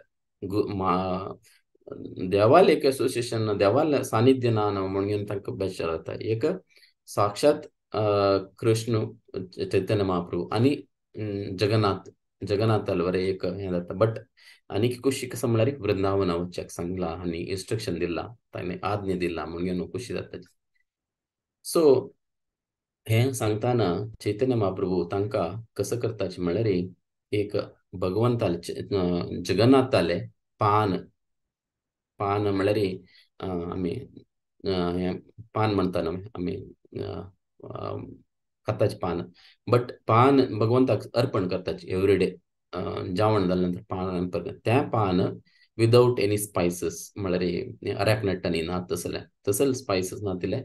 देवाले एक एसोसिएशन देवाले सानिध्य ना म्हणून घेवन तांकां बेजार जाता. एक साक्षात कृष्ण चैतन्य महाप्रभू आनी जगन्नाथ जगन्नाथाल बरें एक हें जाता बट आनीक खुशी कसं म्हणल्यार वृंदावना वचच्याक सांगलां आनी इन्स्ट्रक्शन दिलां ताणें आज्ञा दिला म्हणून घेवन खुशी जाता. सो हें सांगतना चैतन्य महाप्रभू तांकां कसं करताचे म्हणल्यार एक भगवंताले जगन्नाथाले पान पान म्हणल्यार आमी हें पान म्हणटा न्हू आमी खाताचें पान बट पान भगवंताक अर्पण करताचे एवरीडे जेवण जालें नंतर पान तें पान विदाउट एनी स्पायसीस म्हळ्यार अऱ्याक आनी ना तसलें तसले स्पायसीस ना तिले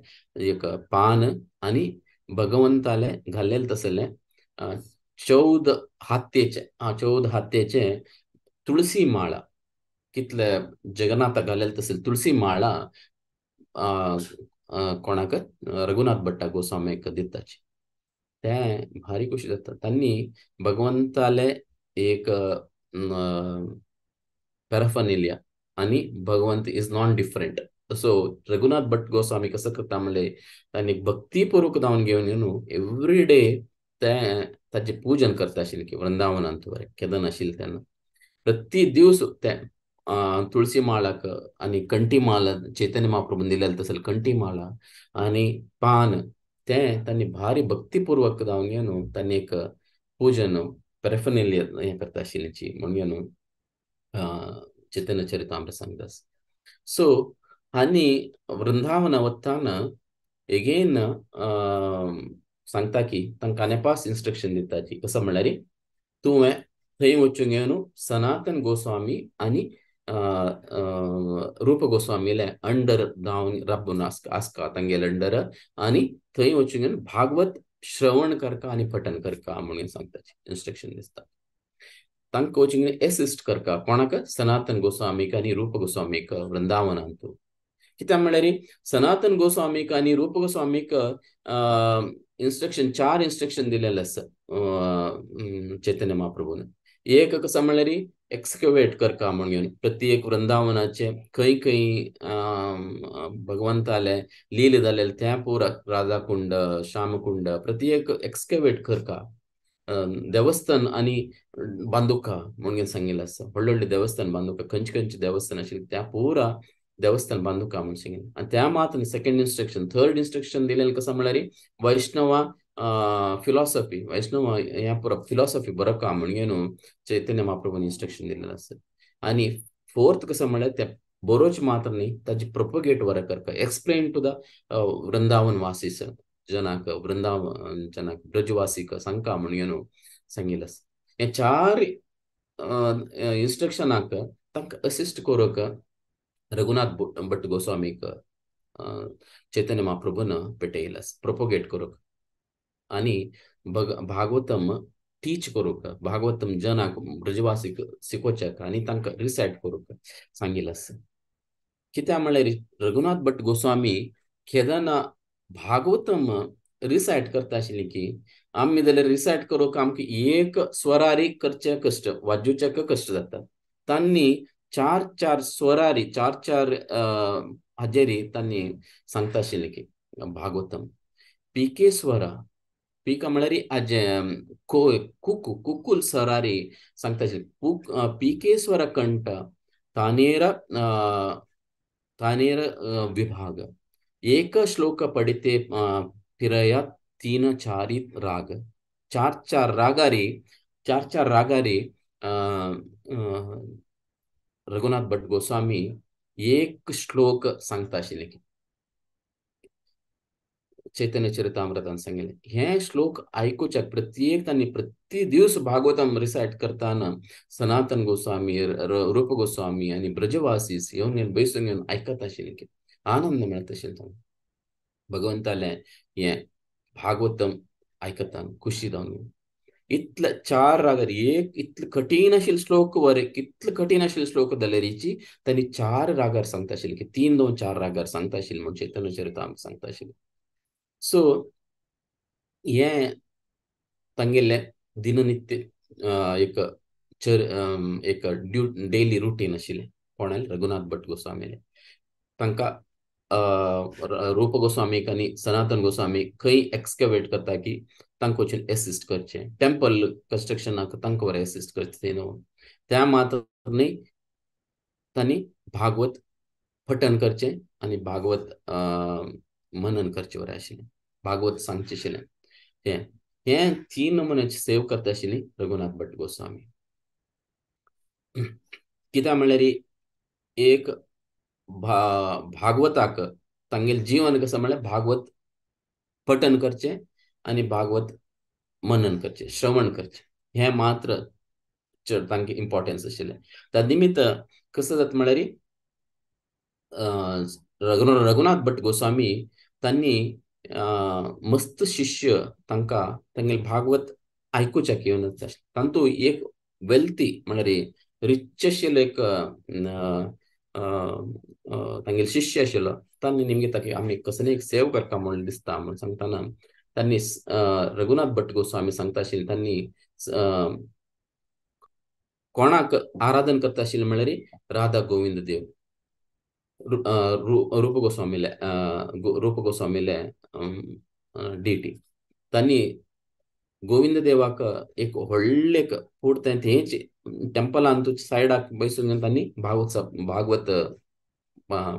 एक पान आनी भगवंताले घाल्लेले तसलें 14 हातेचे 14 हातेचे तुळसी माळा कितले जगन्नाथा घाल्लेले तसले तुळसी माळा कोणाक रघुनाथ भट्टा गोस्वामीक दिताची. तें भारी खोशी जाता. तांणी भगवंताले एक पॅराफनिलिया आनी Bhagwant is non different. So Raghunath Bhatt Goswami कसं करता म्हणले तांणी भक्तीपूर्वक जावन घेवन न्हू एवरी डे ते ताचें पूजन करता आशिल्लें की वृंदावनांत बरें केदन आशिल्लें तेन्ना प्रति दिवस ते तुळसी माळाक आनी कंठी माला चैतन्य महाप्रभून दिलेलें तसलें कंठी माळा आनी पान तें तांणी भारी भक्तीपूर्वक जावन न्हू तांणी एक पूजन पॅराफनिलिया हें करता आशिल्ल्याची म्हणून न्हू चैतन्य चरितामृत सांगता. सो आनी वृंदावना वतना एगेन सांगता की तांकां नेपास इन्स्ट्रक्शन दिताची कसो म्हणल्यार तुवें थंय वचून घेवन सनातन गोस्वामी आनी रूप गोस्वामीले अंडर जावन राबून आसका तांगेले अंडर आनी थंय वचून घेवन भागवत श्रवण करका आनी पठन करका म्हणून सांगताची इन्स्ट्रक्शन दिसता. तांकां वचून एसिस्ट करका कोणाक सनातन गोस्वामीक आनी रूप गोस्वामीक वृंदावनांत. कित्याक म्हणल्यार सनातन गोस्वामीक आनी रूप गोस्वामीक इन्स्ट्रक्शन 4 इन्स्ट्रक्शन दिलेलें आसा चैतन्य महाप्रभून. एक कसं म्हणल्यार एक्सकवेट करका म्हणून प्रत्येक वृंदावनाचे खंय खंय भगवंताले लीले जालेले त्या पुरा राधाकुंड श्यामकुंड प्रत्येक एक्सकवेट करका देवस्थान आनी बांदुका म्हणून सांगिल्लें आसा. व्हडले व्हडले देवस्थान बांदुका खंयचे खंयचे देवस्थान आशिल्लें त्या पुरा देवस्थान बांदुका म्हणून सांगिल्लें. आनी त्या मात सेकंड इन्स्ट्रक्शन थर्ड इन्स्ट्रक्शन दिलेलें कसं म्हणल्यार वैष्णवा फिलॉसॉफी वैष्णव ह्या पुरा फिलॉसॉफी बरोका म्हणून न्हू चैतन्य महाप्रभून इन्स्ट्रक्शन दिलेलें आसा. आनी फोर्थ कसं म्हणल्यार त्या बरोच मात्र न्ही ताजी प्रोपोगेट बरें करका एक्सप्लेन टू the Vrindavan वासी जनाक वृंदावन जनाक ब्रजवासीक सांगका म्हणून न्हू सांगिल्लें आसा. हे 4 इन्स्ट्रक्शनाक तांकां असिस्ट करूंक रघुनाथ भट्ट गोस्वामीक चैतन्य महाप्रभून पेटयलें आसा प्रोपोगेट करूंक आनी भागवतम टीच करूंक भागवतम जनाक ब्रजवासीक शिकोवच्याक आनी तांकां रिसायट करूंक सांगिल्लें आसा. कित्याक म्हणल्यार रघुनाथ भट्ट गोस्वामी केदना भागवतम रिसायट करता आशिल्ली की आमी जाल्यार रिसायट करूंक आमकां एक स्वरारी करचे कश्ट वाजोवच्याक कश्ट जाता. तांणी 4 4 स्वरारी 4 4 हाजेरी तांणी सांगता आशिल्लें की भागवतम पिके स्वरा पिका म्हळ्यार आजे कुकू कुकुल सरारी सांगता आशिल्लें पिके स्वर कंठ तानेर तानेर विभाग एक श्लोक पडिते फिरया 3 4 राग 4 4 रागारी 4 4 रागारी रघुनाथ भट्ट गोस्वामी एक श्लोक सांगता आशिल्लें की चैतन्य चरितामृतान सांगिल्लें. हे श्लोक आयकुच्याक प्रत्येक तांणी प्रति दिवस भागवतम रिसायट करताना सनातन गोस्वामी रूप गोस्वामी आनी ब्रजवासी येवन येवन बैसून घेवन आयकत आशिल्लें की आनंद मेळटा आशिल्लो तांकां भगवंतालें हें भागवतम आयकता खुशी जावन. इतले 4 रागार एक इतले कठीण आशिल्ले श्लोक बरे कितले कठीण आशिल्ले श्लोक जाल्यारीची तांणी 4 रागार सांगता आशिल्ले की 3 2 4 रागार सांगता आशिल्ले म्हूण चैतन्य चरितामृत सांगता आशिल्लें. सो हें तांगेलें दिननित्य एक एक डेली रुटीन आशिल्लें कोणाले रघुनाथ भट्ट गोस्वामीलें. तांकां रूप गोस्वामीक आनी सनातन गोस्वामी खंय एक्सकवेट करता की तांकां वचून एसिस्ट करचें टेम्पल कन्स्ट्रक्शनाक तांकां बरें एसिस्ट करचें न्हू त्या मात्र न्ही तांणी भागवत पठन करचें आनी भागवत मनन करचें बरें आशिल्लें भागवत सांगचें आशिल्लें. हें हें 3 नमुन्याची सेव करता आशिल्ली रघुनाथ भट्ट गोस्वामी. कित्याक म्हणल्यार एक भागवताक तांगेलें जीवन कसं म्हणल्यार भागवत पठन करचें आनी भागवत मनन करचें श्रवण करचें हें मात्र चड तांकां इम्पॉर्टन्स आशिल्लें. त्या निमित्त कसं जाता म्हळ्यार रघुनाथ भट गोस्वामी तांणी मस्त शिष्य तांकां तांगेले भागवत आयकुच्याक येवन तांतू एक वेल्थी म्हळ्यार रिच आशिल्लो एक तांगेले शिष्य आशिल्लो. तांणी निमगे ताका आमी कसले एक सेव करता म्हणून दिसता म्हणून सांगतना तांणी रघुनाथ भट गोस्वामी सांगता आशिल्ले तांणी कोणाक आराधन करता आशिल्लें म्हळ्यार राधा गोविंद देव रूप गोस्वामीले रूप गोस्वामीले डिटी. तांणी गोविंद देवाक एक व्हडलें फूड तेंच टेंपलान सायडाक बसून तांणी भागवत भागवत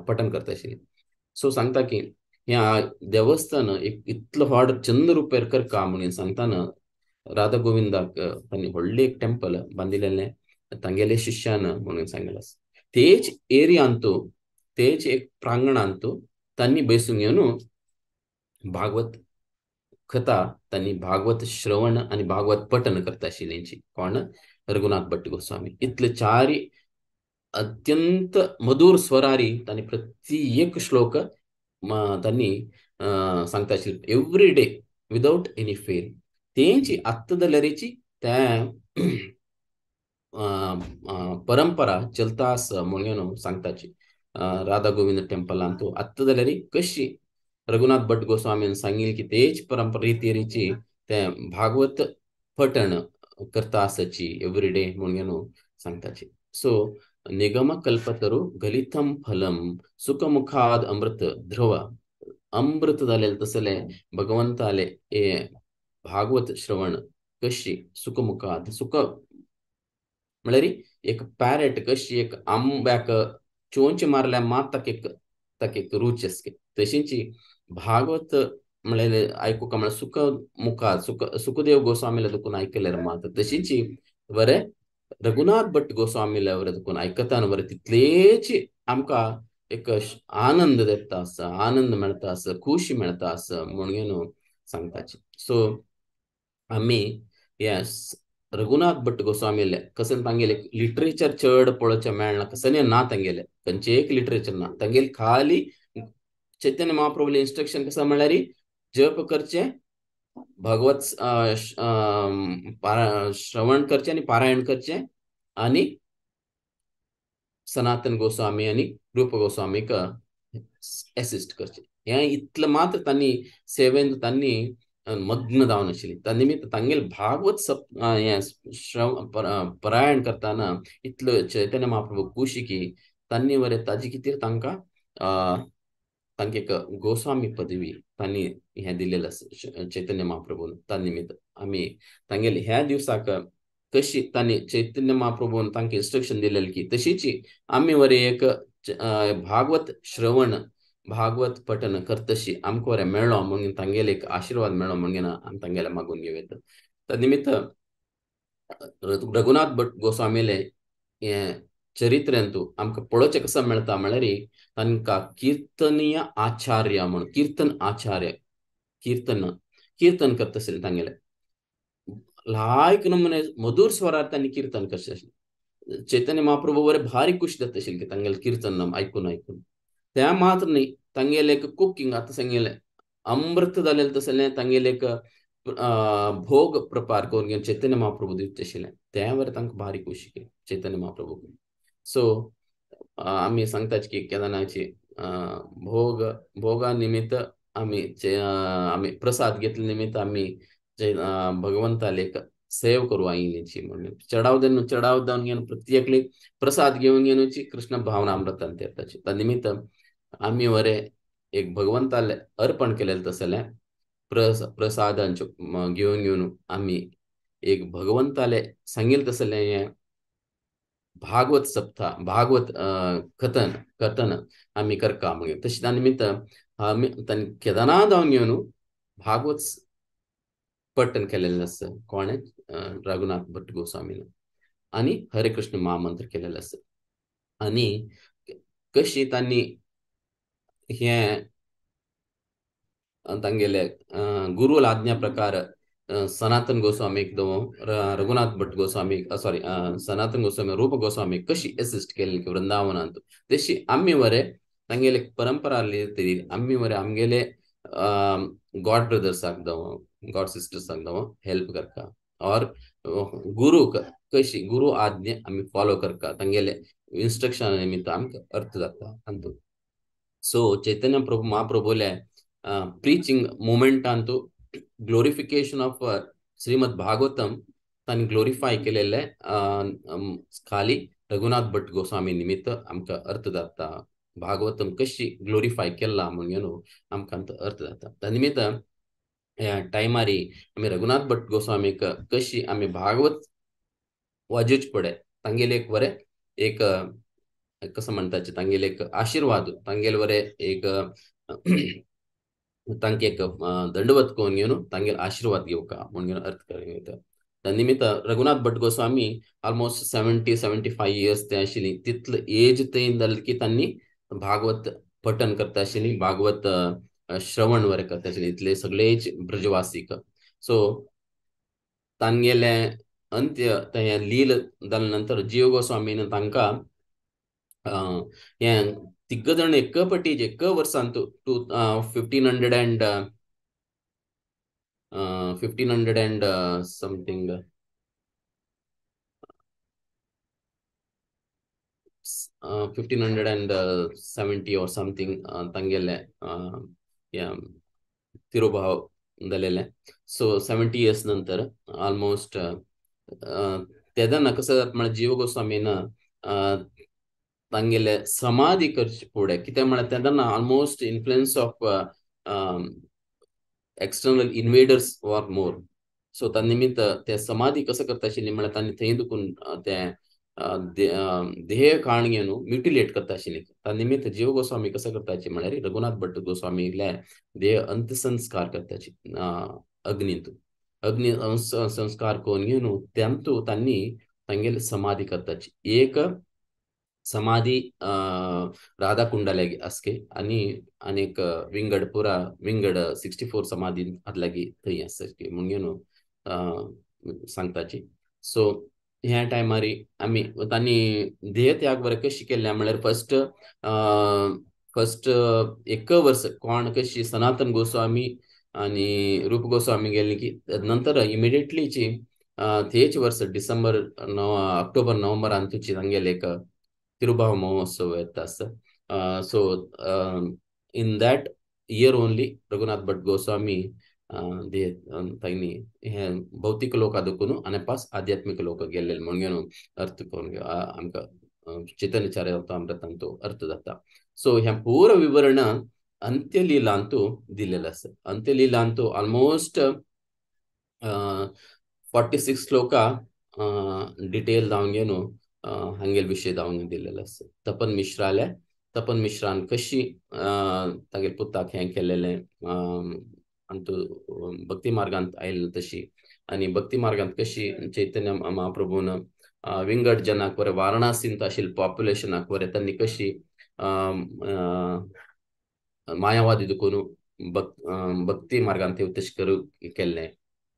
पठन करता आशिल्लें. सो सांगता की ह्या देवस्थान एक इतलो व्हड चंद्र रुपेर करका म्हणून सांगतना राधा गोविंदाक तांणी व्हडलें एक टेंपल बांदिल्लें तांगेले शिष्यान म्हणून सांगलें. तेच एरियांतू तेच एक प्रांगणांतू तांणी बसून घेवन भागवत कथा तांणी भागवत श्रवण आनी भागवत पठन करता आशिल्ली. कोण? रघुनाथ भट्ट गोस्वामी. इतले चारी अत्यंत मधुर स्वरारी तांणी प्रति एक श्लोक तांणी सांगता आशिल्ले every day without any fail. तेंची आत्तां जाल्यारीची त्या परंपरा चलता आसा म्हणून सांगताची. राधा गोविंद टेंपलांतू आत्तां जाल्यार कशी रघुनाथ भट गोस्वामीन सांगिल्लें की तेच परंपरा रितीची तें भागवत पठण करता आसाची एवरी डे म्हणून सांगताची. सो निगम कल्पतरु गलितम फलम सुखमुखाद अमृत ध्रुव अमृत जालें तसलें भगवंताले हे भागवत श्रवण कशी सुखमुखाद सुख म्हळ्यार एक पॅरेट कशी एक आंब्याक चोंच मारल्या मात ताका एक रूच आसता तशींची भागवत म्हळ्यार आयकुका म्हळ्यार सुख मुखार सुख सुखदेव गोस्वामीला दुखून आयकल्यार मात तशींची बरें रघुनाथ भट्ट गोस्वामीला बरें दुखून आयकताना बरें तितलेच आमकां एक आनंद येता आसा, आनंद मेळटा आसा, खुशी मेळटा आसा म्हणून सांगताची. सो आमी येस रघुनाथ भट्ट गोस्वामीले कसन तांगेले लिटरेचर चड पळोवचें मेळना, कसने ना तांगेले खंयचें एक लिटरेचर ना तांगेले. खाली चैतन्य महाप्रभूले इन्स्ट्रक्शन कसं म्हळ्यार जप करचें, भगवत श्रवण करचें आनी पारायण करचें आनी सनातन गोस्वामी आनी रूप गोस्वामीक एसिस्ट करचें. हें इतलें मात्र तांणी सेवेन तांणी मग्न जावन आशिल्ली. त्या निमित्त तांगेले भागवत हें परायण करतना इतलो चैतन्य महाप्रभू खुशी की तांणी बरें ताजे खातीर तांकां तांकां एक गोस्वामी पदवी तांणी हें दिलेलें आसा चैतन्य महाप्रभून. त्या निमित्त आमी तांगेले ह्या दिवसाक कशी तांणी चैतन्य महाप्रभून तांकां इन्स्ट्रक्शन दिलेलें की तशीच आमी बरें एक भागवत श्रवण भागवत पठन करतशी आमकां बरें मेळ्ळो म्हणून तांगेले एक आशिर्वाद मेळ्ळो म्हणून आमी तांगेले मागून घेवं येता. त्या निमित्त रघुनाथ भट गोस्वामीले हें चरित्रेंतू आमकां पळोवचें कसं मेळटा म्हळ्यार तांकां कीर्तनीय आचार्य म्हणून कीर्तन आचार्य कीर्तन कीर्तन करता आशिल्लें तांगेले लायक नमुने मधुर स्वरार तांणी कीर्तन करचें आशिल्लें. चैतन्य महाप्रभू बरें भारी खुश जाता आशिल्लें की तांगेलें कीर्तन आयकून आयकून. त्या मात्र न्ही तांगेलें एक कुकींग आतां सांगेलें अमृत जालें तसलें तांगेलें एक भोग प्रपार करून घेवन चैतन्य महाप्रभू दिवचें आशिल्लें. त्या बरें तांकां भारी खुशी केली चैतन्य महाप्रभू. सो आमी सांगताच की केन्नाची भोग भोगा निमित्त आमी आमी प्रसाद घेतले निमित्त आमी भगवंताले एक सेव करू आयिल्लीची म्हणून चडाव देवन चडाव जावन घेवन प्रत्येकली प्रसाद घेवन घेवची कृष्ण भावना अमृतान येताची. त्या निमित्त आमी बरें एक भगवंताले अर्पण केलें तसलें प्रसादांच्यो घेवन घेवन आमी एक भगवंताले सांगिल्लें तसलें हें भागवत सप्ताह भागवत कथन कथन आमी करका म्हणून. तशें त्या निमित्त आमी तांणी केदारनाथ जावन घेवन भागवत पठण केलेलें आसा कोणें रघुनाथ भट्ट गोस्वामीन आनी हरे कृष्ण महामंत्र केलेलें आसा. आनी कशी तांणी हें तांगेले गुरुल आज्ञा प्रकार सनातन गोस्वामीक रघुनाथ भट गोस्वामीक सॉरी सनातन गोस्वामी रूप गोस्वामीक कशी एसिस्ट केली वृंदावनांत तशी आमी वरे तांगेले परंपरा तरी आमी वरे आमगेले गॉड ब्रदर्साक जावं गॉड सिस्टर्साक जावं हेल्प करता और गुरु कशी गुरु आज्ञा आमी फॉलो करता तांगेले इन्स्ट्रक्शन निमित्त आमकां अर्थ जाता अंतू. सो चैतन्य प्रभु महाप्रभुले प्रीचिंग मुमेंटांतू ग्लोरिफिकेशन ऑफ श्रीमद भागवतम तांणी ग्लोरिफाय केलेले खाली रघुनाथ भट गोस्वामी निमित्त आमकां अर्थ जाता. भागवतम कशी ग्लोरिफाय केला म्हणून आमकां अर्थ जाता. त्या निमित्त ह्या टायमारी आमी रघुनाथ भट गोस्वामीक कशी आमी भागवत वाजोवचे पडे तांगेले एक बरें एक कसं म्हणटाचे तांगेले एक आशिर्वाद तांगेले बरें एक तांके एक दंडवत करून घेवन तांगेले आशिर्वाद घेवका म्हणून अर्थ करून घेता. त्या निमित्त रघुनाथ भट गोस्वामी ऑलमोस्ट 70-75 इयर्स ते आशिल्ली तितले एज ते जालें की तांणी भागवत पठन करता आशिल्ली भागवत श्रवण बरें करता आशिल्ली इतले सगळेच ब्रजवासीक. सो तांगेले अंत्य तें लील जाले नंतर जीव गोस्वामीन तांकां हें तिग जाण एक पटी एक वर्सांत 1500 and something 1570 or something तांगेले तिरुभाव जालेले. सो 70 इयर्स नंतर ऑलमोस्ट तेन्ना कसं जाता म्हळ्यार जीव गोस्वामीन तांगेले समाधी करचे फुडें कित्याक म्हळ्यार तेन्ना almost influence of external invaders were more. So त्या निमित्त ते समाधी कसं करता आशिल्ली म्हळ्यार तांणी थंय दुखून ते देह काण घेवन म्युटिलेट करता आशिल्ली. त्या निमित्त जीव गोस्वामी कसं करताची म्हळ्यार रघुनाथ भट गोस्वामीले देह अंत्यसंस्कार करताची अग्नींत अग्नी संस्कार करून घेवन त्यांतू तांणी तांगेले समाधी करताची. एक समाधी राधा कुंडालागी आसके आनी आनीक विंगड पुरा विंगड 64 समाधी आदलागी थंय आसता म्हणून घेवन सांगताची. सो ह्या टायमारी आमी तांणी देह त्याग बरें कशी केल्ले म्हळ्यार फर्स्ट फर्स्ट एक वर्स कोण कशी सनातन गोस्वामी आनी रूप गोस्वामी गेली की नंतर इमिडिएटलीची तेच वर्स डिसेंबर ऑक्टोबर नोव्हेंबरान तुची तांगेले एक तिरुभाव महोत्सव येता आसता. So in that year only Raghunath Bhatt Goswami देह तांणी हे भौतीक लोका दुखून आनी पास आध्यात्मीक लोक गेल्ले म्हणून अर्थ करून आमकां चैतन्य चरितामृतांत अर्थ जाता. सो हें पूरा विवरण अंत्यलीलांतू दिलेलें आसा. अंत्यलीलांतू ऑलमोस्ट 46 श्लोका डिटेल जावन घेवन हांगेल विशय जावन दिलेलो आसा. तपन मिश्राले तपन मिश्रान कशी तागेले पुताक हें केलेलें अंतू भक्ती मार्गांत आयिल्लें तशी आनी भक्ती मार्गांत कशी चैतन्य महाप्रभून विंगड जनाक बरें वाराणसींत आशिल्ले पॉप्युलेशनाक बरें तांणी कशी मायावादी दुखून भक्ती मार्गांत तशें करूं केल्लें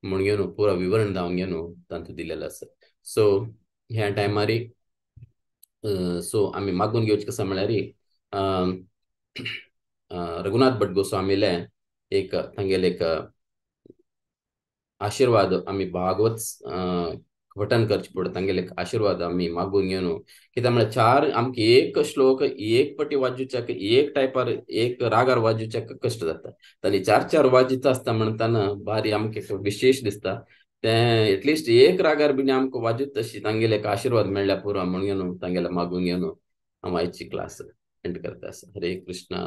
म्हणून घेवन पुरा विवरण जावन घेवन तांतूं दिलेलें आसा. सो ह्या टायमारी सो आमी मागून घेवचें कसं म्हळ्यार रघुनाथ भट गोस्वामीले एक तांगेले एक आशिर्वाद आमी भागवत पठन करचे पडटा तांगेले एक आशिर्वाद आमी मागून घेवन कित्याक म्हळ्यार चार आमकां एक श्लोक एक पटी वाजोवच्याक एक टायपार एक रागार वाजोवच्याक कश्ट जाता. तांणी चार चार वाजयता आसता म्हणटाना भारी आमकां विशेश दिसता तें एटलिस्ट एक रागार बीन आमकां वाजयता तशी तांगेले एक आशिर्वाद मेळ्ळ्या पुरो म्हणून घेवन तांगेले मागून घेवन हांव आयची क्लास एंड करता आसा. हरे कृष्णा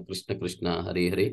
कृष्ण कृष्ण हरे हरे